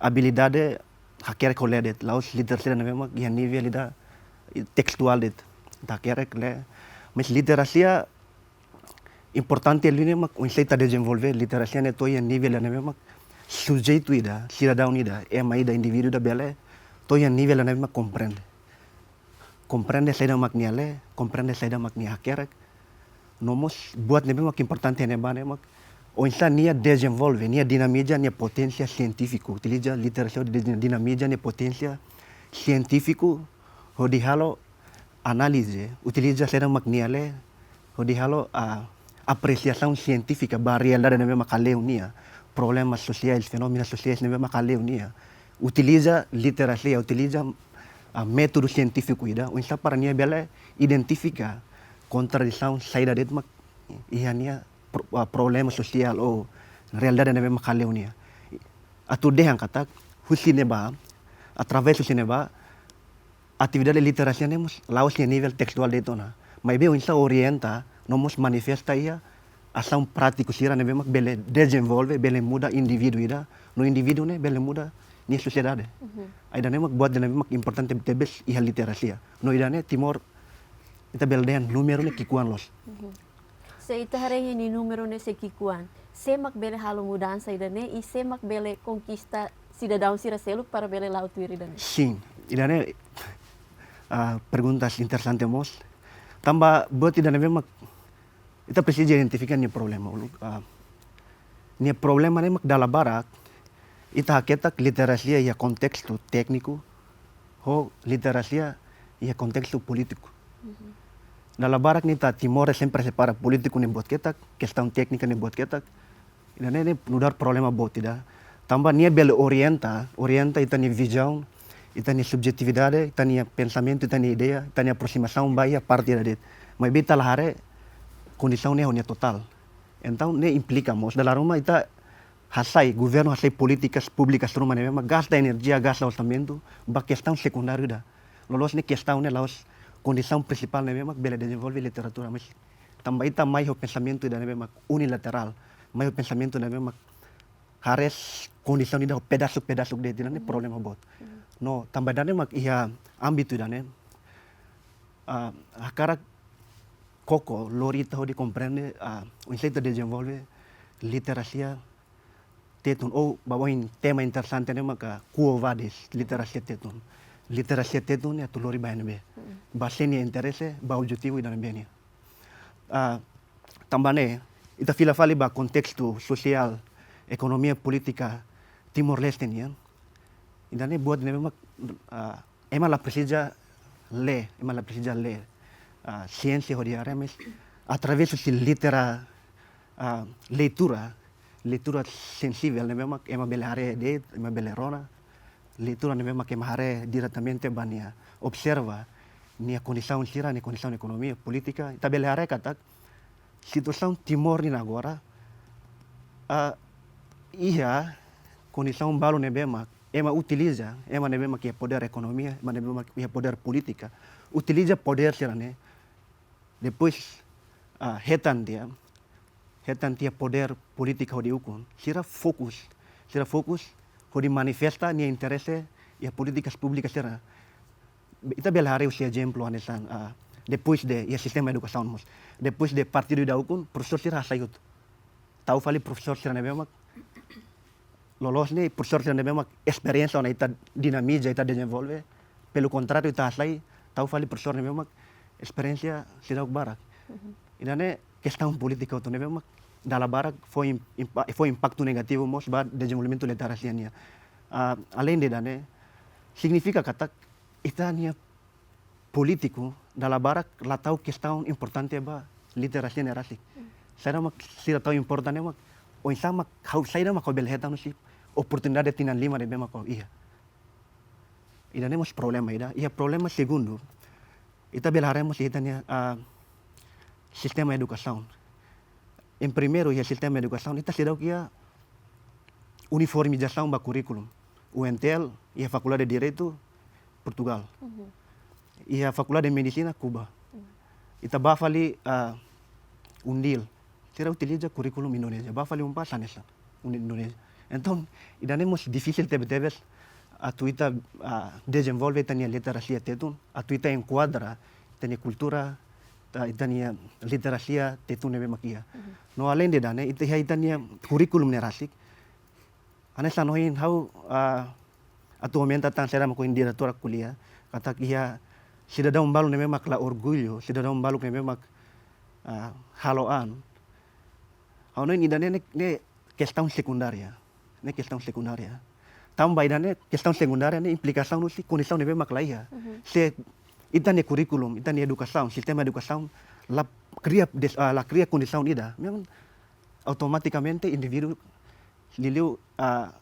abilidade hakerek ho lee de'it, la'ós literasia ne'ebé mak iha nivel ida tekstuál de'it, ita hakerek lee. Mas literasia importante liu ne'e mak oinsá ita dezenvolve literasia ne'e to'o iha nivel ne'ebé mak sujeitu ida, sidadaun ida, ema ida, indivíduu ida bele to'o iha nivel ne'ebé mak komprende. Komprende saida mak nia lee, komprende saida mak nia hakerek. No mós buat ne'ebé mak importante ne'ebá ne'e mak oinsá nia dezenvolve, nia dinamiza nia poténsia sientífiku. Utiliza literasia hodi dinamiza nia poténsia sientífiku, hodi halo análize, utiliza saida mak nia lee, hodi halo, ah, apresiasaun sientífika ba realidade ne'ebé mak hale'u nia, problema sosiál, fenómenu sosiál ne'ebé mak hale'u nia. Utiliza literasia, utiliza, ah, métodu sientífiku ida, oinsá para nia bele identifika kontradisaun saida de'it mak iha nia pro-, ah, problema sosiál ou realidade ne'ebé mak hale'u nia. Atu dehan katak, husi ne'ebá, através husi ne'ebá, atividade literasia ne'e mós la'ós iha nivel tekstuál de'it ona. Maibé oinsá orienta, no mós manifesta iha asaun prátiku sira ne'ebé mak bele dezenvolve, bele muda indivíduu ida, no indivíduu ne'e bele muda nia sosiedade. Mhm. Ida-ne'e mak buat ida ne'ebé mak importante tebes iha literasia. No ida-ne'e Timor, ita bele dehan númeru ne'e ki'ikoan loos. Mhm. Se ita haree nia númeru ne'e sei ki'ikoan, sé mak bele halo mudansa ida-ne'e, i sé mak bele konkista sidadaun sira seluk para bele la'o tuir ida-ne'e? Sin, ida-ne'e, ah, perguntas interesante mós. Tanba buat ida ne'ebé mak ita presiza identifika nia problema uluk. Ah, nia problema ne'e mak dala barak ita haketak literasia iha kontestu tékniku, ho literasia iha kontestu polítiku. Mhm. Dala barak ne'e ita Timor sempre separa polítiku ne'e buat ketak, kestaun téknika ne'e buat ketak. Ida-ne'e, ne'e nu'udar problema boot ida. Tanba nia bele orienta, orienta ita-nia vizaun, ita-nia subjetividade, ita-nia pensamentu, ita-nia ideia, ita-nia aproximasaun ba iha parte ida de'it. Maibé ita la haree kondisaun ne'e ho nia totál. Entaun ne'e implika mós dala ruma ita hasai, governu hasai polítikas públikas ruma ne'ebé mak gasta enerjia, gasta orsamentu ba kestaun sekundáriu ida. Loloos ne'e kestaun ne'e la'ós kondisaun prinsipál ne'ebé mak bele dezenvolve literatura, mas tanba ita mai ho pensamentu ida ne'ebé mak unilaterál, mai ho pensamentu ne'ebé mak haree kondisaun ida ho pedasuk-pedasuk de'it, ida-ne'e problema boot. No tanba ida-ne'e mak iha ámbitu ida-ne'e, ah, hakarak koko lori ita hodi komprende, ah, oinsá ita dezenvolve literasia Tetun, ou ba oin tema interesante ne'e maka Quo Vadis, literasia Tetun. Literasia Tetun ne'e atu lori ba ne'ebé? Mm. Ba sé nia interese, ba objetivu ida-ne'ebé nian. Ah, tanba ne'e, ita fila fali ba kontestu sosiál, ekonomia, polítika Timor-Leste nian. Ida-ne'e buat ne'ebé mak, ah, ema la presiza lee, ema la presiza lee, ah, siénsia hodi haree, mas através husi litera-, ah, leitura, leitura sensivel ne'ebé mak ema bele haree de'it, ema bele rona, leitura ne'ebé mak ema haree diretamente ba nia, observa nia kondisaun sira, nia kondisaun ekonomia, polítika, ita bele haree katak situasaun Timor nian agora, ah, iha kondisaun balu ne'ebé mak ema utiliza, ema ne'ebé mak iha podér ekonomia, ema ne'ebé mak iha podér polítika, utiliza podér sira-ne'e, depois, ah, hetan tiha, hetan tiha podér polítika hodi ukun. Sira fokus, sira fokus hodi manifesta nia interese iha polítikas públikas sira. Ita bele haree husi ezemplu hanesan, ah, depois de, iha sistema edukasaun mós. Depois de partidu ida ukun, profesór sira hasai hotu. Tau fali profesór sira ne'ebé mak loloos ne'e, profesór sira ne'ebé mak esperiénsia ona ita dinamiza, ita dezenvolve. Pelo contrário, ita hasai, tau fali profesór ne'ebé mak esperiénsia seidauk barak. Mhm. Ida-ne'e kestaun polítika hotu ne'ebé mak dala barak fó im-, impa-, fó impaktu negativu mós ba dezenvolvimentu literasia nian. Ah, além de ida-ne'e, signifika katak ita-nia polítiku dala barak la tau kestaun importante ba literasia ne'e rasik. Hmm. Saida mak sira tau importante mak, oinsá mak ha'u, saida mak ha'u bele hetan husi oportunidade tinan lima ne'ebé mak ha'u iha. Ida-ne'e mós problema ida. Iha problema segundu, ita bele haree mós ita-nia, ah, sistema edukasaun. Em primeiru, iha sistema edukasaun, ita seidauk iha uniformizasaun ba kurríkulu. U N T L, iha Fakuldade Direitu, Portugal. Mhm. Iha Fakuldade Medisina, Kuba. Mhm. Ita bá fali, ah, UNDIL, sira utiliza kurríkulu Indonézia. Bá fali UNPAZ hanesan, UNDIL Indonézia. Entaun, ida-ne'e mós difisil tebe-tebes atu ita, ah, dezenvolve ita-nia literasia Tetun, atu ita enkuadra ita-nia kultura, ita, ita-nia literasia Tetun ne'ebé mak iha. Mhm. No além de ida-ne'e, ita iha ita-nia kurríkulu ne'e rasik. Hanesan ohin ha'u, ah, atu aumenta tan sira mak ohin diretora ko'alia, katak iha sidadaun balu ne'ebé mak la orgullu, sidadaun balu ne'ebé mak, ah, halo an. Ha'u hanoin ida-ne'e ne'e, ne'e kestaun sekundária, ne'e kestaun sekundária. Tanba ida-ne'e kestaun sekundária ne'e implikasaun husi kondisaun ne'ebé mak laiha. Mhm. Se ita-nia kurríkulu, ita-nia edukasaun, sistema edukasaun la kria des-, ah, la kria kondisaun ida, memang automatikamente indivíduu liuliu, ah,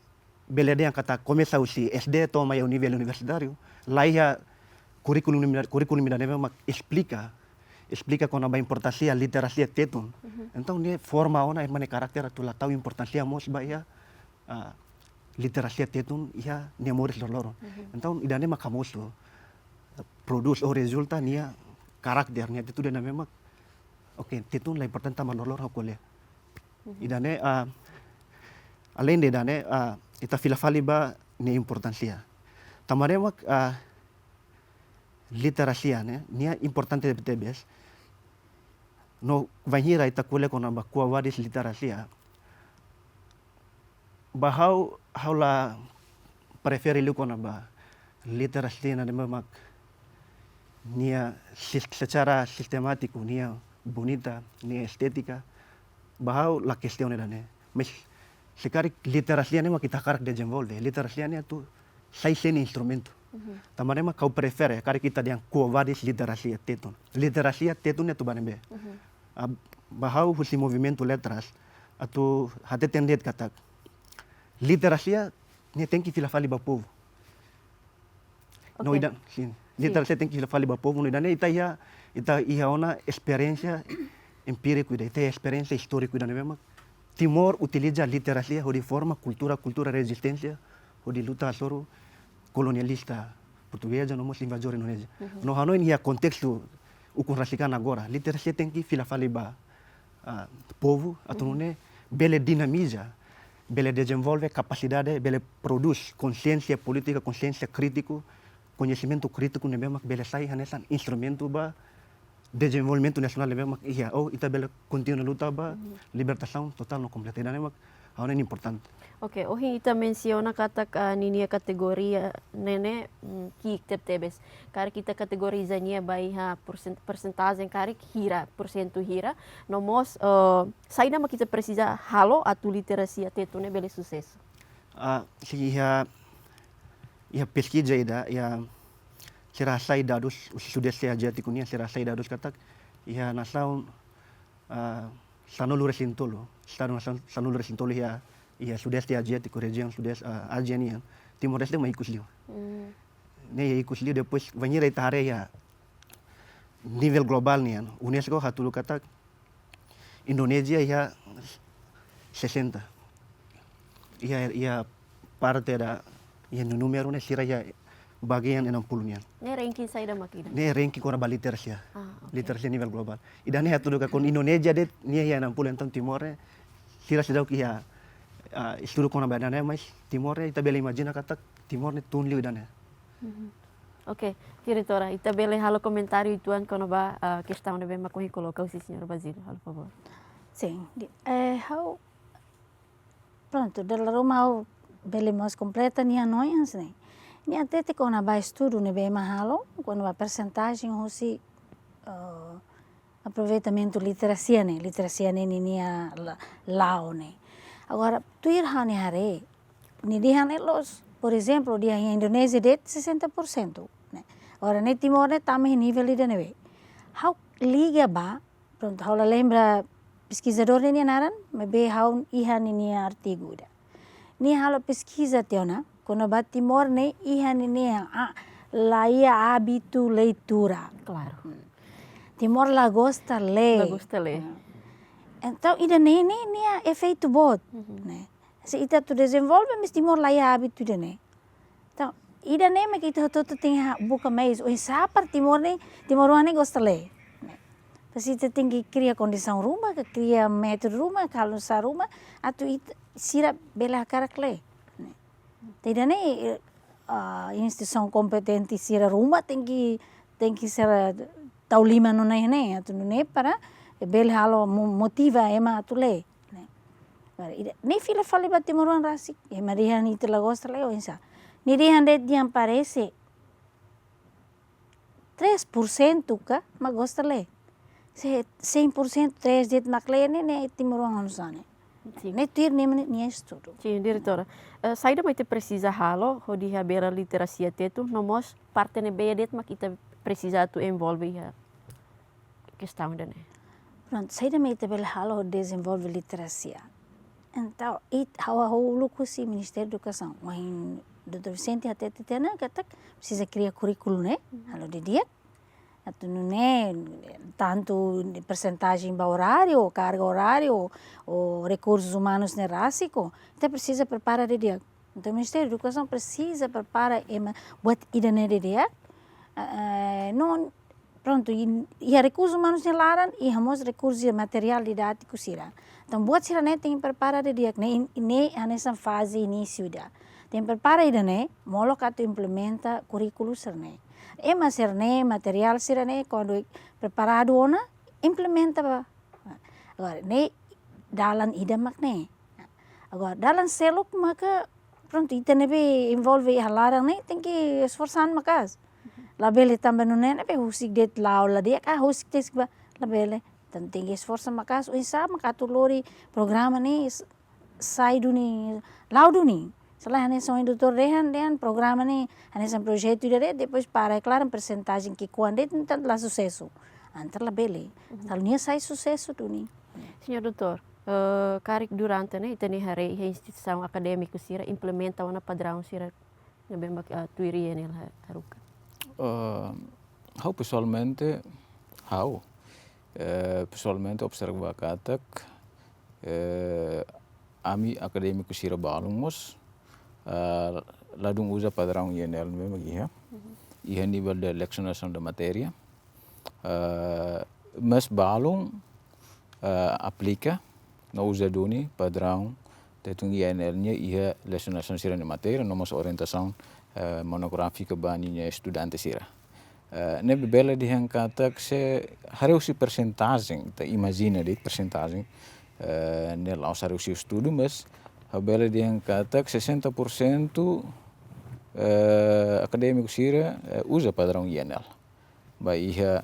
bele dehan katak komesa husi S D to'o mai iha nivel universitáriu, laiha kurríkulu ida, kurríkulu ida ne'ebé mak esplika, esplika kona-ba importánsia literasia Tetun. Mhm. Entaun ne'e forma ona ema nia karakter atu la tau importánsia mós ba iha, ah, literasia Tetun iha nia moris loroloron. Mhm. Entaun ida-ne'e mak hamosu, prodús ou rezulta nia karakter, nia atitude ne'ebé mak, oke, Tetun la importante tanba loroloron ha'u ko'alia. Mhm. Ida-ne'e, ah, além de ida-ne'e, ah, ita fila fali ba nia importánsia. Tanba ne'e mak, ah, literasia ne'e, nia importante tebetebes. No bainhira ita ko'alia kona-ba Quo Vadis literasia, ba ha'u, ha'u la prefere liu kona-ba literasia ne'ebé mak nia sis-, secara sistemátiku, nia bonita, nia estétika, ba ha'u la kestiona ida-ne'e. Mas se karik literasia ne'e mak ita hakarak dezenvolve, literasia ne'e atu sai sira-nia instrumentu. Mhm. Tanba ne'e mak ha'u prefere, karik ita dehan Quo Vadis literasia Tetun, literasia Tetun ne'e atu ba ne'ebé. Mhm. Ah, ba ha'u husi movimentu letras, atu hateten de'it katak literasia ne'e tenke fila fali ba povu. No, oke, ida, sin. Sin. Literasia tenke fila fali ba povu, no ida-ne'e ita iha, ita iha ona esperiénsia empíriku ida, ita iha esperiénsia istóriku ida ne'ebé mak Timor utiliza literasia hodi forma kultura, kultura rezisténsia, hodi luta hasoru kolonialista portugeza no mós invazór Indonézia. Mhm. No hanoin iha kontestu ukun rasik an agora, literasia tenke fila fali ba, ah, povu, atu, mhm, nune'e bele dinamiza, bele dezenvolve kapasidade, bele prodús konxiénsia polítika, konxiénsia krítiku, koñesimentu krítiku ne'ebé mak bele sai hanesan instrumentu ba dezenvolvimentu nasionál ne'ebé mak iha, ou ita bele kontinua luta ba, mhm, libertasaun totál no kompleta. Ida-ne'e mak ha'u hanoin importante. Oke, ohin ita mensiona katak, ah, ninia kategoria ne'e ne'e, mm, ki'ik tebetebes. Karik ita kategoriza nia ba iha porsen-, persentajen karik hira, porsentu hira, no mós, eh, saida mak ita presiza halo atu literasia Tetun ne'e bele susesu. Ah, sin, iha, iha peskiza ida, iha sira hasai dadus, husi Sudeste Aziátiku nian, sira hasai dadus katak iha nasaun, ah, sanulu-resin-tolu, estadu nasaun sanulu-resin-tolu iha, iha Sudeste Aziátiku, rejiaun Sudeste, ah, Ázia nian, Timor-Leste mak ikus liu. Hmm. Ne'e ikus liu, depois bainhira ita haree iha nivel globál nian, UNESCO hatudu katak Indonézia iha sesenta. Iha, iha parte da, iha númeru ne'e sira iha bagian enam puluh nian. Ne'e ranking saida mak ida? Ne'e ranking kona-ba literasia. Ah, oke. Literasia nivel globál. Ida-ne'e hatudu katak kuandu Indonézia de'it nia iha enam puluh, entaun Timor ne'e sira seidauk iha, ah, estudu kona-ba ida-ne'e, mas Timor ne'e ita bele imajina katak Timor ne'e tun liu ida-ne'e. Mhm. Oke, diretora, ita bele halo komentáriu uitoan kona-ba, ah, kestaun ne'ebé mak ohin koloka husi señór Basílio, halo favór. Sin, di-, eh, ha'u, prontu, dala ruma ha'u bele mós kompleta nia hanoin hanesan ne'e. Nia hatete kona-ba estudu ne'ebé ema halo, kona-ba persentajen husi, eh, aproveitamentu literasia ne'e, literasia ne'e ninia la-, la'o ne'e. Agora, tuir ha'u-nia haree, nia dehan ne'e loos, por ezemplu, dehan iha Indonézia de'it sesenta por sentu, ne'e. Agora, ne'e Timor ne'e tama iha nivel ida-ne'ebé. Ha'u liga ba, prontu, ha'u la lembra peskizadór ne'e nia naran, maibé ha'u iha ninia artigu ida. Nia halo peskiza tiha ona, kona-ba Timor ne'e iha ninia, ah, la iha ábitu leitura. Klaru. Hmm. Timor la gosta lee. La gosta lee. Hmm. Entaun, ida-ne'e ne'e, nia efeitu boot, mhm, ne'e. Se ita atu dezenvolve, mas Timor la iha ábitu ida-ne'e. Entaun, ida-ne'e mak ita hotu-hotu tenke buka meius, oinsá para Timor ne'e, timoroan ne'e gosta lee, ne'e. Entaun, se ita tenke kria kondisaun ruma, ka kria métodu ruma, ka halo nu'usá ruma, atu ita, sira bele hakarak lee, ne'e. Ida-ne'e, eh, ah, instituisaun kompetente sira ruma tenke, tenke sira tau liman ona iha ne'e, atu nune'e para bele halo mo-, motiva ema atu lee, ne'e. Agora, ida-ne'e fila fali ba timoroan rasik, ema dehan ita la gosta lee, oinsá. Nia dehan de'it dehan parese três por cento ka mak gosta lee. Se cem por cento três de'it mak lee ne'e, ne'e timoroan oinsá ne'e. Sin. Ne'e tuir nia, nia estudu. Sin, diretora. Eh, saida mak ita presiza halo hodi habela literasia Tetun, no mós parte ne'ebé de'it mak ita presiza atu envolve iha kestaun ida-ne'e? Prontu, saida mak ita bele halo hodi dezenvolve literasia? Entaun, it, ha'u, ha'u uluk husi Ministériu Edukasaun, ohin doutór Vicente hatete tiha ona katak presiza kria kurríkulu ne'e, halo didi'ak. Atu nune'e, tantu persentajen ba oráriu, karga oráriu, ou rekursus umanus ne'e rasik, ita presiza prepara didi'ak. Entaun, Ministériu Edukasaun presiza prepara ema buat ida-ne'e didi'ak. Eh, no, prontu, i, iha rekursus umanus nia laran, iha mós rekursus materiál didátiku sira. Entaun, buat sira-ne'e tenke prepara didi'ak, ne'e, ne'e hanesan faze inísiu ida. Tenke prepara ida-ne'e, molok atu implementa kurríkulu sira-ne'e. Ema sira-ne'e, materiál sira-ne'e, kuandu preparadu ona, implementa ba. Agora, ne'e dalan ida mak ne'e. Agora, dalan seluk maka, prontu, ita ne'ebé envolve iha laran ne'e, tenke esforsa an maka'as. Labele tanba nune'e ne'ebé husik de'it la'o la di'ak, ah, husik de'it ba, labele. Entaun tenke esforsa maka'as, oinsá maka atu lori programa ne'e s-, sai duni, la'o duni. Se lae hanesan ohin doutór dehan, dehan programa ne'e hanesan projetu ida de'it, depois para, klaran persentajen ki'ikoan de'it, entaun la susesu. Entaun labele. Mhm. Entaun nia sai susesu duni. Señór Doutór, eh, karik durante ne'e, ita-nia haree iha instituisaun akadémiku sira implementa ona padraun sira ne'ebé mak, ah, tuir I N L ha-, haruka? Eh, ha'u pesoalmente, ha'u, eh, pesoalmente observa katak, eh, ami akadémiku sira balun mós, eh, ladún uza padraun I N L ne'ebé mak iha. Mhm. Iha nivel de lesionasaun de matéria. Eh, mas balun, eh, aplika no uza duni padraun Tetun I N L nian iha lesionasaun sira-nia matéria, no mós orientasaun, eh, monográfika ba ninia estudante sira. Eh, ne'ebé bele dehan katak se haree husi persentajen, ita imajina de'it persentajen, eh, ne'e la'ós haree husi estudu, mas ha'u bele dehan katak sessenta por cento, eh, akadémiku sira, eh, uza padraun I N L ba iha,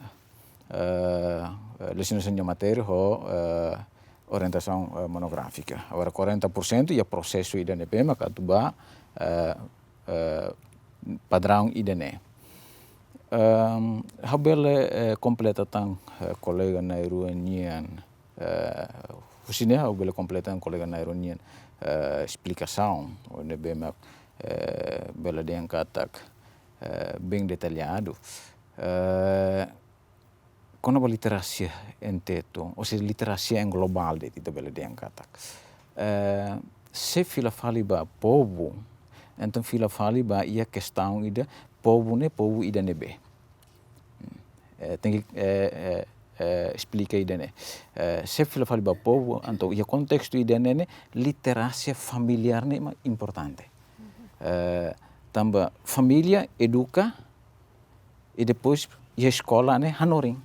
eh, lesionasaun nia matéria ho, eh, orientasaun, eh, monográfika. Agora, quarenta por cento iha prosesu ida ne'ebé maka atu ba, eh, eh, padraun ida-ne'e. Ehm, ha'u bele, eh, kompleta tan, eh, kolega na'in-rua nian, eh, husi ne'e ha'u bele kompleta tan kolega na'in-rua nian, eh, esplikasaun, ne'ebé mak, eh, bele dehan katak, eh, bem detalladu. Eh, kona-ba literasia em Tetun, ou seja, literasia em global de'it ita bele dehan katak. Eh, se fila fali ba povu, entaun fila fali ba iha kestaun ida, povu ne'e, povu ida ne'ebé. Hmm. Eh, tenke, eh, eh, eh, esplika ida-ne'e. Eh, se fila fali ba povu, entaun iha kontestu ida-ne'e ne'e, literasia familiár ne'e mak importante. Eh, tanba família eduka, i depois iha eskola ne'e hanorin.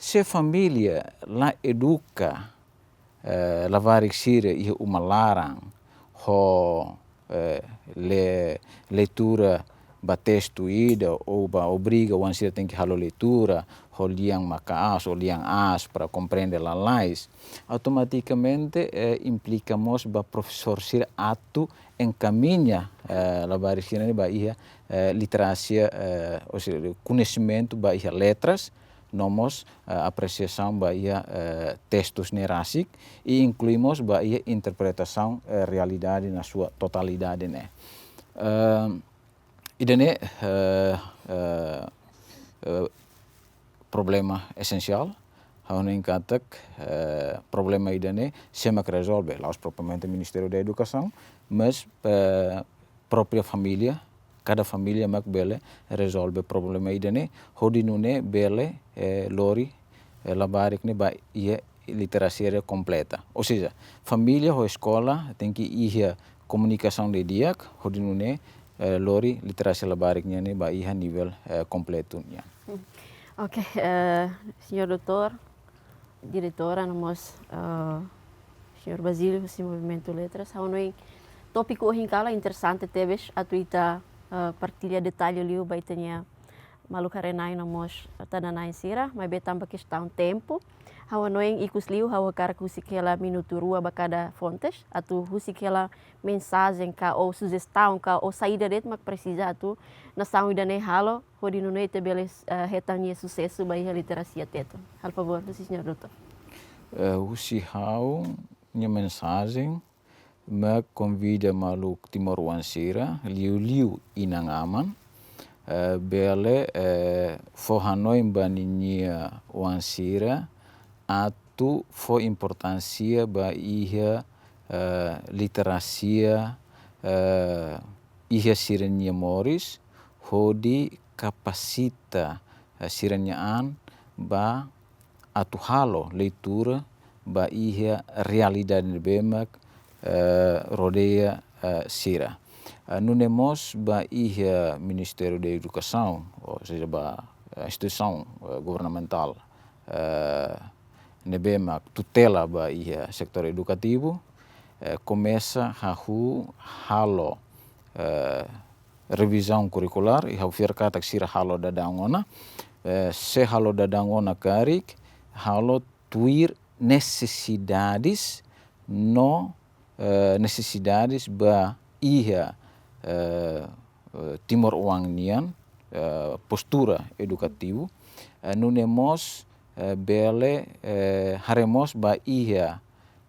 Se família la eduka, eh, labarik sira iha uma laran, ho, eh, le-, leitura ba testu ida, ou ba obriga oan sira tenke halo leitura, ho lian maka'as, ou lian aas, para komprende lalais, automatikamente, eh, implika mós ba profesór sira atu enkamiña, eh, labarik sira-ne'e ba iha, eh, literasia, eh, ou seja, koñesimentu ba iha letras, no mós, eh, apresiasaun ba iha, eh, testus ne'e rasik, i inklui mós ba iha interpretasaun, eh, realidade na sua totalidade ne'e. Ehm, ida-ne'e, eh, eh, eh, problema esensiál, ha'u hanoin katak, eh, problema ida-ne'e sé mak rezolve, la'ós propriamente Ministériu da Edukasaun, mas, eh, própria família, kada família mak bele rezolve problema ida-ne'e, hodi nune'e bele, eh, lori, eh, labarik ne'e ba iha literasia kompleta. Ou seja, família ho eskola tenke iha komunikasaun didi'ak, hodi nune'e, eh, lori literasia labarik nian ne'e ba iha nivel, eh, kompletu nian. Hmm. Oke, eh, señór Doutór, diretora, no mós, eh, señór Basílio, husi Movimentu Letras, ha'u hanoin tópiku ohin kala interesante tebes atu ita eh, partilla detalle liu ba ita-nia maluk haree-na'in no mós ita-nia na'in sira, maibé tanba kestaun tempu, ha'u hanoin ikus liu ha'u hakarak husik hela minutu rua ba kada fontes, atu husik hela mensajen ka ou sujestaun ka ou saida de'it mak presiza atu nasaun ida-ne'e halo, hodi nune'e ita bele, eh, hetan nia susesu ba iha literasia Tetun. Halo favór, husi señór doutór. Eh, husi ha'u-nia mensajen, mak konvida maluk timoroan sira, liuliu inan-aman, eh, bele, eh, fó hanoin ba ninia oan sira, atu fó importánsia ba iha, eh, literasia, eh, iha sira-nia moris, hodi kapasita, eh, sira-nia an ba atu halo leitura ba iha realidade ne'ebé mak, eh, rodeia, eh, sira. Eh, nune'e mós ba iha Ministériu Edukasaun, ou seja, ba, eh, instituisaun, eh, governamentál, eh, ne'ebé mak tutela ba iha setór edukativu, eh, komesa hahú halo, eh, revizaun kurrikulár, i ha'u fiar katak sira halo daudaun ona, eh, se halo daudaun ona karik, halo tuir nesesidades no, eh, nesesidades ba iha, eh, eh, timoroan nian, eh, postura edukativu, eh, nune'e mós, eh, bele, eh, haree mós ba iha,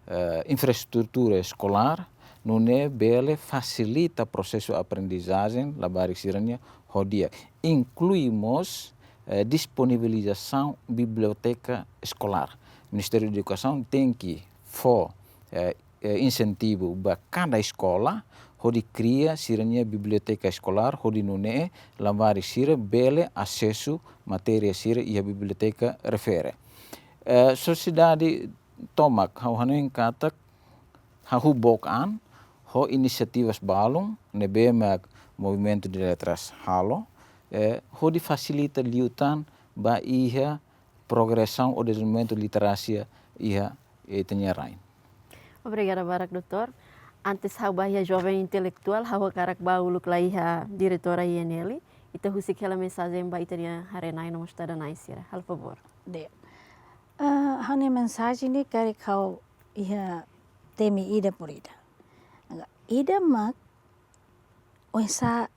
eh, infraestrutura eskolár, nune'e bele fasilita prosesu aprendizajen labarik sira-nia ho di'ak. Inklui mós, eh, disponibilizasaun biblioteka eskolár. Ministériu Edukasaun tenke fó, eh, eh, insentivu ba kada eskola, hodi kria sira-nia biblioteka eskolár, hodi nune'e labarik sira bele asesu matéria sira iha biblioteka refere. Eh, sosiedade tomak, ha'u hanoin katak hahú book an ho inisiativas balun ne'ebé mak Movimento de Letras halo, eh, hodi fasilita liután ba iha progresaun ou dezenvolvimentu literasia iha ita-nia rain. Obrigada barak, doutór. Antes ha'u ba iha joven intelektuál, ha'u hakarak ba uluk lai iha diretora I N L, ita husik hela mensajen ba ita-nia haree-na'in no mós ita-nia na'in sira. Halo favór. Di'ak. Ah, ha'u-nia mensajen ne'e karik ha'u iha temi ida por ida. Agora, ida mak oinsá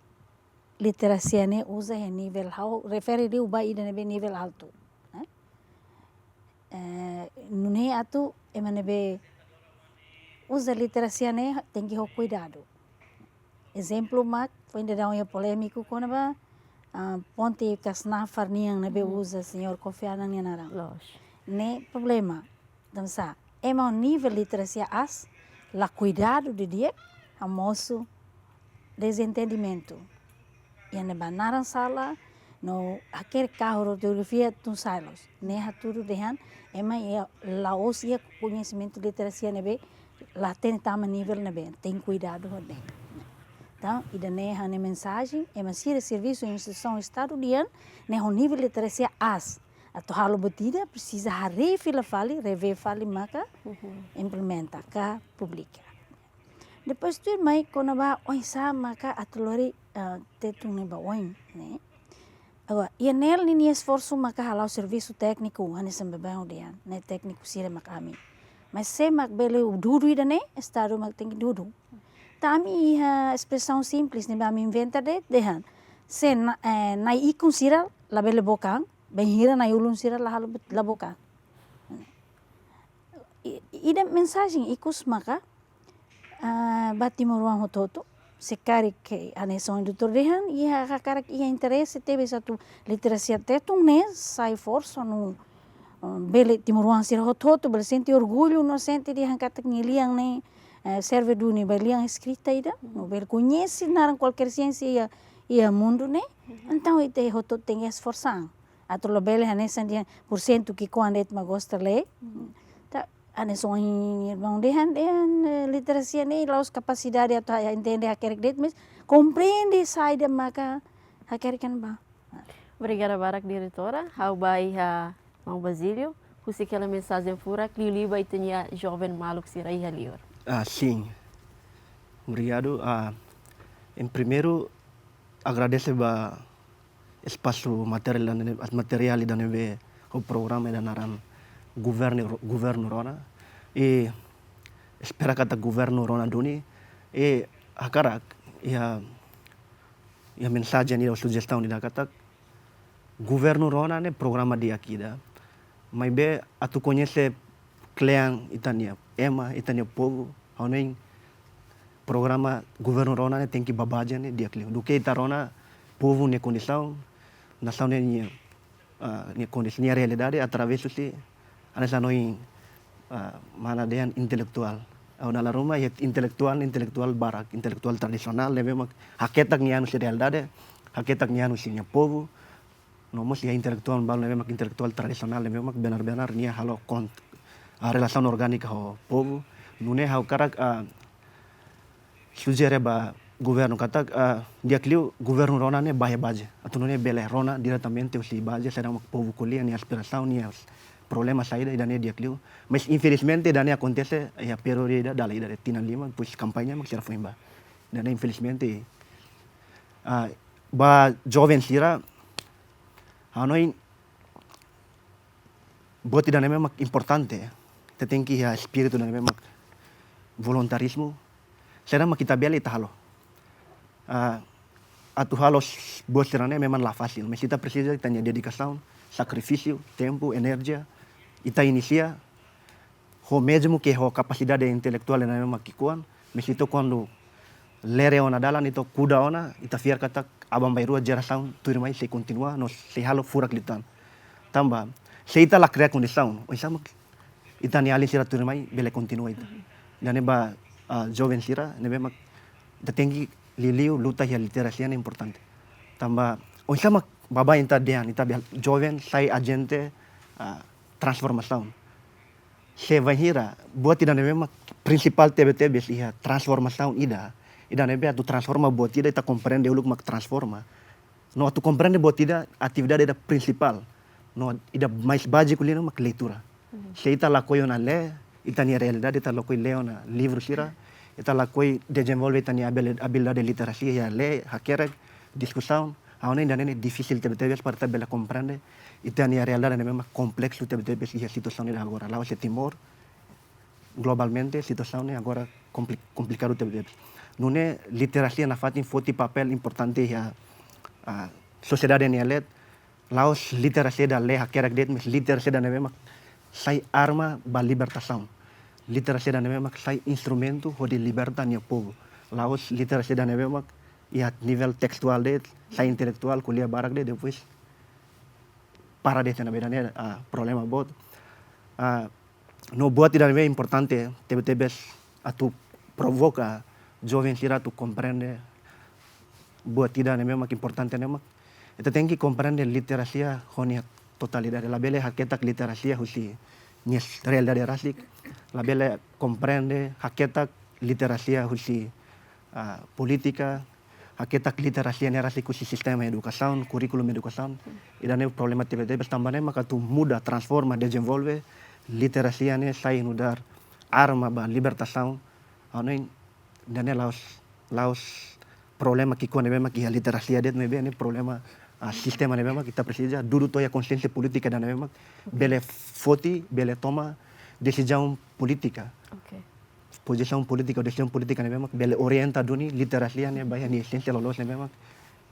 literasia ne'e uza iha nivel, ha'u refere liu ba ida ne'ebé nivel altu, eh? Eh, nune'e atu ema ne'ebé uza literasia ne'e tenke ho kuidadu. Ezemplu mak, foin daudaun iha polémiku kona-ba, ah, ponte Kasnafar nian ne'ebé, mhm, uza señór Kofi Annan nia naran. Loos. Ne'e problema. Entaun sá, ema nivel literasia aas, la kuidadu didi'ak, hamosu dezentendimentu. Iha ne'ebá naran sala, no hakerek kahur ortografia tun sai loos. Ne'e hatudu dehan, ema iha la'ós iha koñesimentu literasia ne'ebé, la hatene tama nivel ne'ebé, tenke kuidadu ho ne'e. Entaun, ida-ne'e ha'u-nia mensajen, ema sira servisu instituisaun Estadu nian, ne'e ho nivel literasia aas. Atu halo buat ida, presiza haree fila fali, revee fali maka, mhm, implementa ka publika. Depois tuirmai kona-ba oinsá maka atu lori, eh, Tetun ne'e ba oin, ne'e. Agora, I N L ninia esforsu maka hala'o servisu tékniku, hanesan baibain ha'u dehan, ne'e tékniku sira mak ami. Mas sé mak bele dudu ida-ne'e, Estadu mak tenke dudu. Tanba ami iha espresaun simples ne'ebé ami inventa de'it dehan. Se na-, eh, na'i-ikun sira labele book an, bainhira na'i-ulun sira la halo bet-, la book an. I-, ida mensajen ikus maka, ah, ba timoroan hotu-hotu, se karik hanesan doutór dehan, iha hakarak iha interese tebes atu literasia Tetun ne'e sai forsa no, ah, bele timoroan sira hotu-hotu, bele sente orgullu no sente dehan katak nia lian ne'e, eh, serve duni ba lian eskrita ida, no bele koñese naran kualkér siénsia iha, iha mundu ne'e. Mhm. Entaun ita hotu tenke esforsa an. Atu labele hanesan dehan porsentu ki'ikoan de'it mak gosta lee. Mhm. Entaun, hanesan ohin irmaun dehan, dehan, eh, literasia ne'e la'ós kapasidade atu ha-, entende hakerek de'it, mas komprende saida maka hakerek an ba. Obrigada barak, diretora. Ha'u ba iha maun Basílio, husik hela mensajen furak, liuliu ba ita-nia joven maluk sira iha liur. Ah, sin. Obrigadu. Ah, em primeiro, agradese ba espasu materiál ida ne'e, materiál ida ne'ebé ho programa ida naran Governu, Governu Rona. I espera katak Governu Rona duni. I hakarak iha, iha mensajen ida ou sujestaun ida katak Governu Rona ne'e programa di'ak ida. Maibé atu koñese kle'an ita-nia ema, ita-nia povu, ha'u hanoin programa Governu Rona ne'e tenke bá baze ne'e di'ak liu. Duké ita rona povu nia kondisaun, nasaun ne'e nia, ah, nia kondis-, nia realidade através husi, hanesan hanoin, ah, mana dehan intelektuál. Ha'u dala ruma iha intelektuál, intelektuál barak, intelektuál tradisionál, ne'ebé mak haketak nia an husi realidade, haketak nia an husi nia povu, no mós iha intelektuál balu ne'ebé mak intelektuál tradisionál ne'ebé mak benar-benar nia halo kont-, ah, relasaun orgánika ho povu. Nune'e ha'u hakarak, ah, sujere ba governu katak, ah, di'ak liu Governu Rona ne'e bá iha baze. Atu nune'e bele rona diretamente husi baze saida mak povu ko'alia, nia aspirasaun, nia problema saida, ida-ne'e di'ak liu. Mas infelizmente ida-ne'e akontese iha períodu ida dala ida de'it, tinan lima, depois kampaña mak sira foin bá. Ida-ne'e infelizmente, ah, ba joven sira, ha'u hanoin buat ida ne'ebé mak importante, ita tenke iha espíritu ida ne'ebé mak voluntarizmu. Saida mak ita bele ita halo. Ah, atu halo s-, buat sira-ne'e memang la fasil, mas ita presiza ita-nia dedikasaun, sakrifísiu, tempu, enerjia, ita inisia, ho mezmu ke ho kapasidade intelektuál ne'ebé mak ki'ikoan, mas ita kuandu lere ona dalan, ita kuda ona, ita fiar katak aban-bainrua jerasaun tuirmai sei kontinua, no sei halo furak liután. Tanba, se ita la kria kondisaun, oinsá mak ita-nia alin sira tuirmai bele kontinua ita. Ida-ne'e ba, ah, joven sira, ne'ebé mak ita tenke liuliu luta iha literasia ne'e importante. Tanba, oinsá mak baibain ita dehan, ita bele joven sai ajente, ah, transformasaun. Se bainhira, buat ida ne'ebé mak prinsipál tebetebes iha transformasaun ida, ida ne'ebé atu transforma buat ida, ita komprende uluk mak transforma. No atu komprende buat ida, atividade ida prinsipál, no ida mais báziku liu ne'e mak leitura. Mhm. Se ita lakohi ona lee, ita-nia realidade, ita lakohi lee ona livru sira, ita lakohi dezenvolve ita-nia abil-, abilidade literasia, iha lee, hakerek, diskusaun, ha'u hanoin ida-ne'e difisil tebetebes para ita bele komprende ita-nia realidade ne'ebé mak kompleksu tebetebes iha situasaun ida agora. La'ós iha Timor, globalmente situasaun ne'e agora kompli-, komplikadu tebetebes. Nune'e literasia nafatin foti papél importante iha, ah, sosiedade nia leet, la'ós literasia ida lee hakerek de'it, mas literasia ida ne'ebé mak sai arma ba libertasaun. Literasia ida ne'ebé mak sai instrumentu hodi liberta nia povu. La'ós literasia ida ne'ebé mak iha nivel tekstuál de'it, sai intelektuál, ko'alia barak de'it, depois para de'it, ne'ebé ida-ne'e, ah, problema boot. Ah, no buat ida ne'ebé importante tebetebes atu provoka joven sira atu komprende buat ida ne'ebé mak importante ne'e mak ita tenke komprende literasia ho nia totalidade. Labele haketak literasia husi nia realidade rasik. Labele komprende haketak literasia husi, ah, polítika, haketak literasia ne'e rasik husi sistema edukasaun, kurríkulu edukasaun. Ida-ne'e problema tebetebes, tanba ne'e maka atu muda, transforma, dezenvolve literasia ne'e sai nu'udar arma ba libertasaun. Ha'u hanoin ida-ne'e la'ós, la'ós problema ki'ikoan ne'ebé mak iha literasia de'it, maibé ne'e problema, ah, sistema ne'ebé mak ita presiza dudu to'o iha konsiénsia polítika ida ne'ebé mak bele foti, bele toma desizaun polítika. Oke. Pozisaun polítika, desizaun polítika ne'ebé mak bele orienta duni literasia ne'e ba iha nia esénsia loloos ne'ebé mak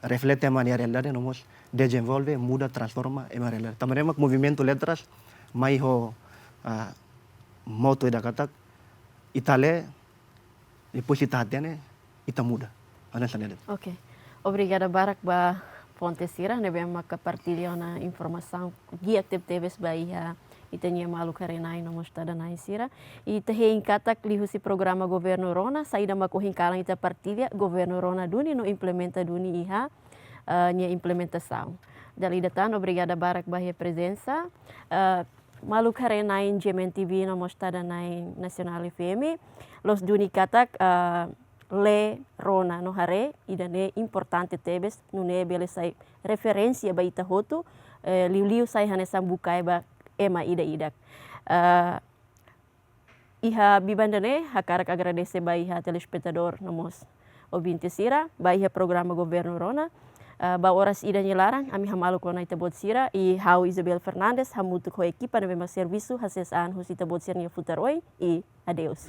reflete ema nia realidade, no mós dezenvolve, muda, transforma ema realidade. Tanba ne'e mak Movimentu Letras mai ho, ah, moto ida katak, ita lee, depois ita hatene, ita muda. Hanesan ne'e de'it. Oke. Obrigada barak ba fonte sira ne'ebé maka partilla ona informasaun di'ak tebetebes ba iha ita-nia maluk haree-na'in no mós tada-na'in sira. Ita hein katak liuhusi programa Governu Rona, saida mak ohin kalan ita partilla, Governu Rona duni no implementa duni iha, eh, nia implementasaun. Dala ida tan, obrigada barak ba iha prezensa. Eh, maluk haree-na'in G M N T V no mós tada-na'in Nasionál F M, loos duni katak, eh, lee, rona no haree, ida-ne'e importante tebes, nune'e bele sai referénsia ba ita hotu, eh, liuliu sai hanesan bukae ba ema ida-idak. Eh, iha biban ida-ne'e, hakarak agradese ba iha telespetadór no mós ouvinte sira, ba iha programa Governu Rona. Ah, ba oras ida nia laran, ami hamaluk ona ita-boot sira, i ha'u Isabel Fernandes, hamutuk ho ekipa ne'ebé mak servisu hasees an husi ita-boot sira-nia futar oin, i adeus.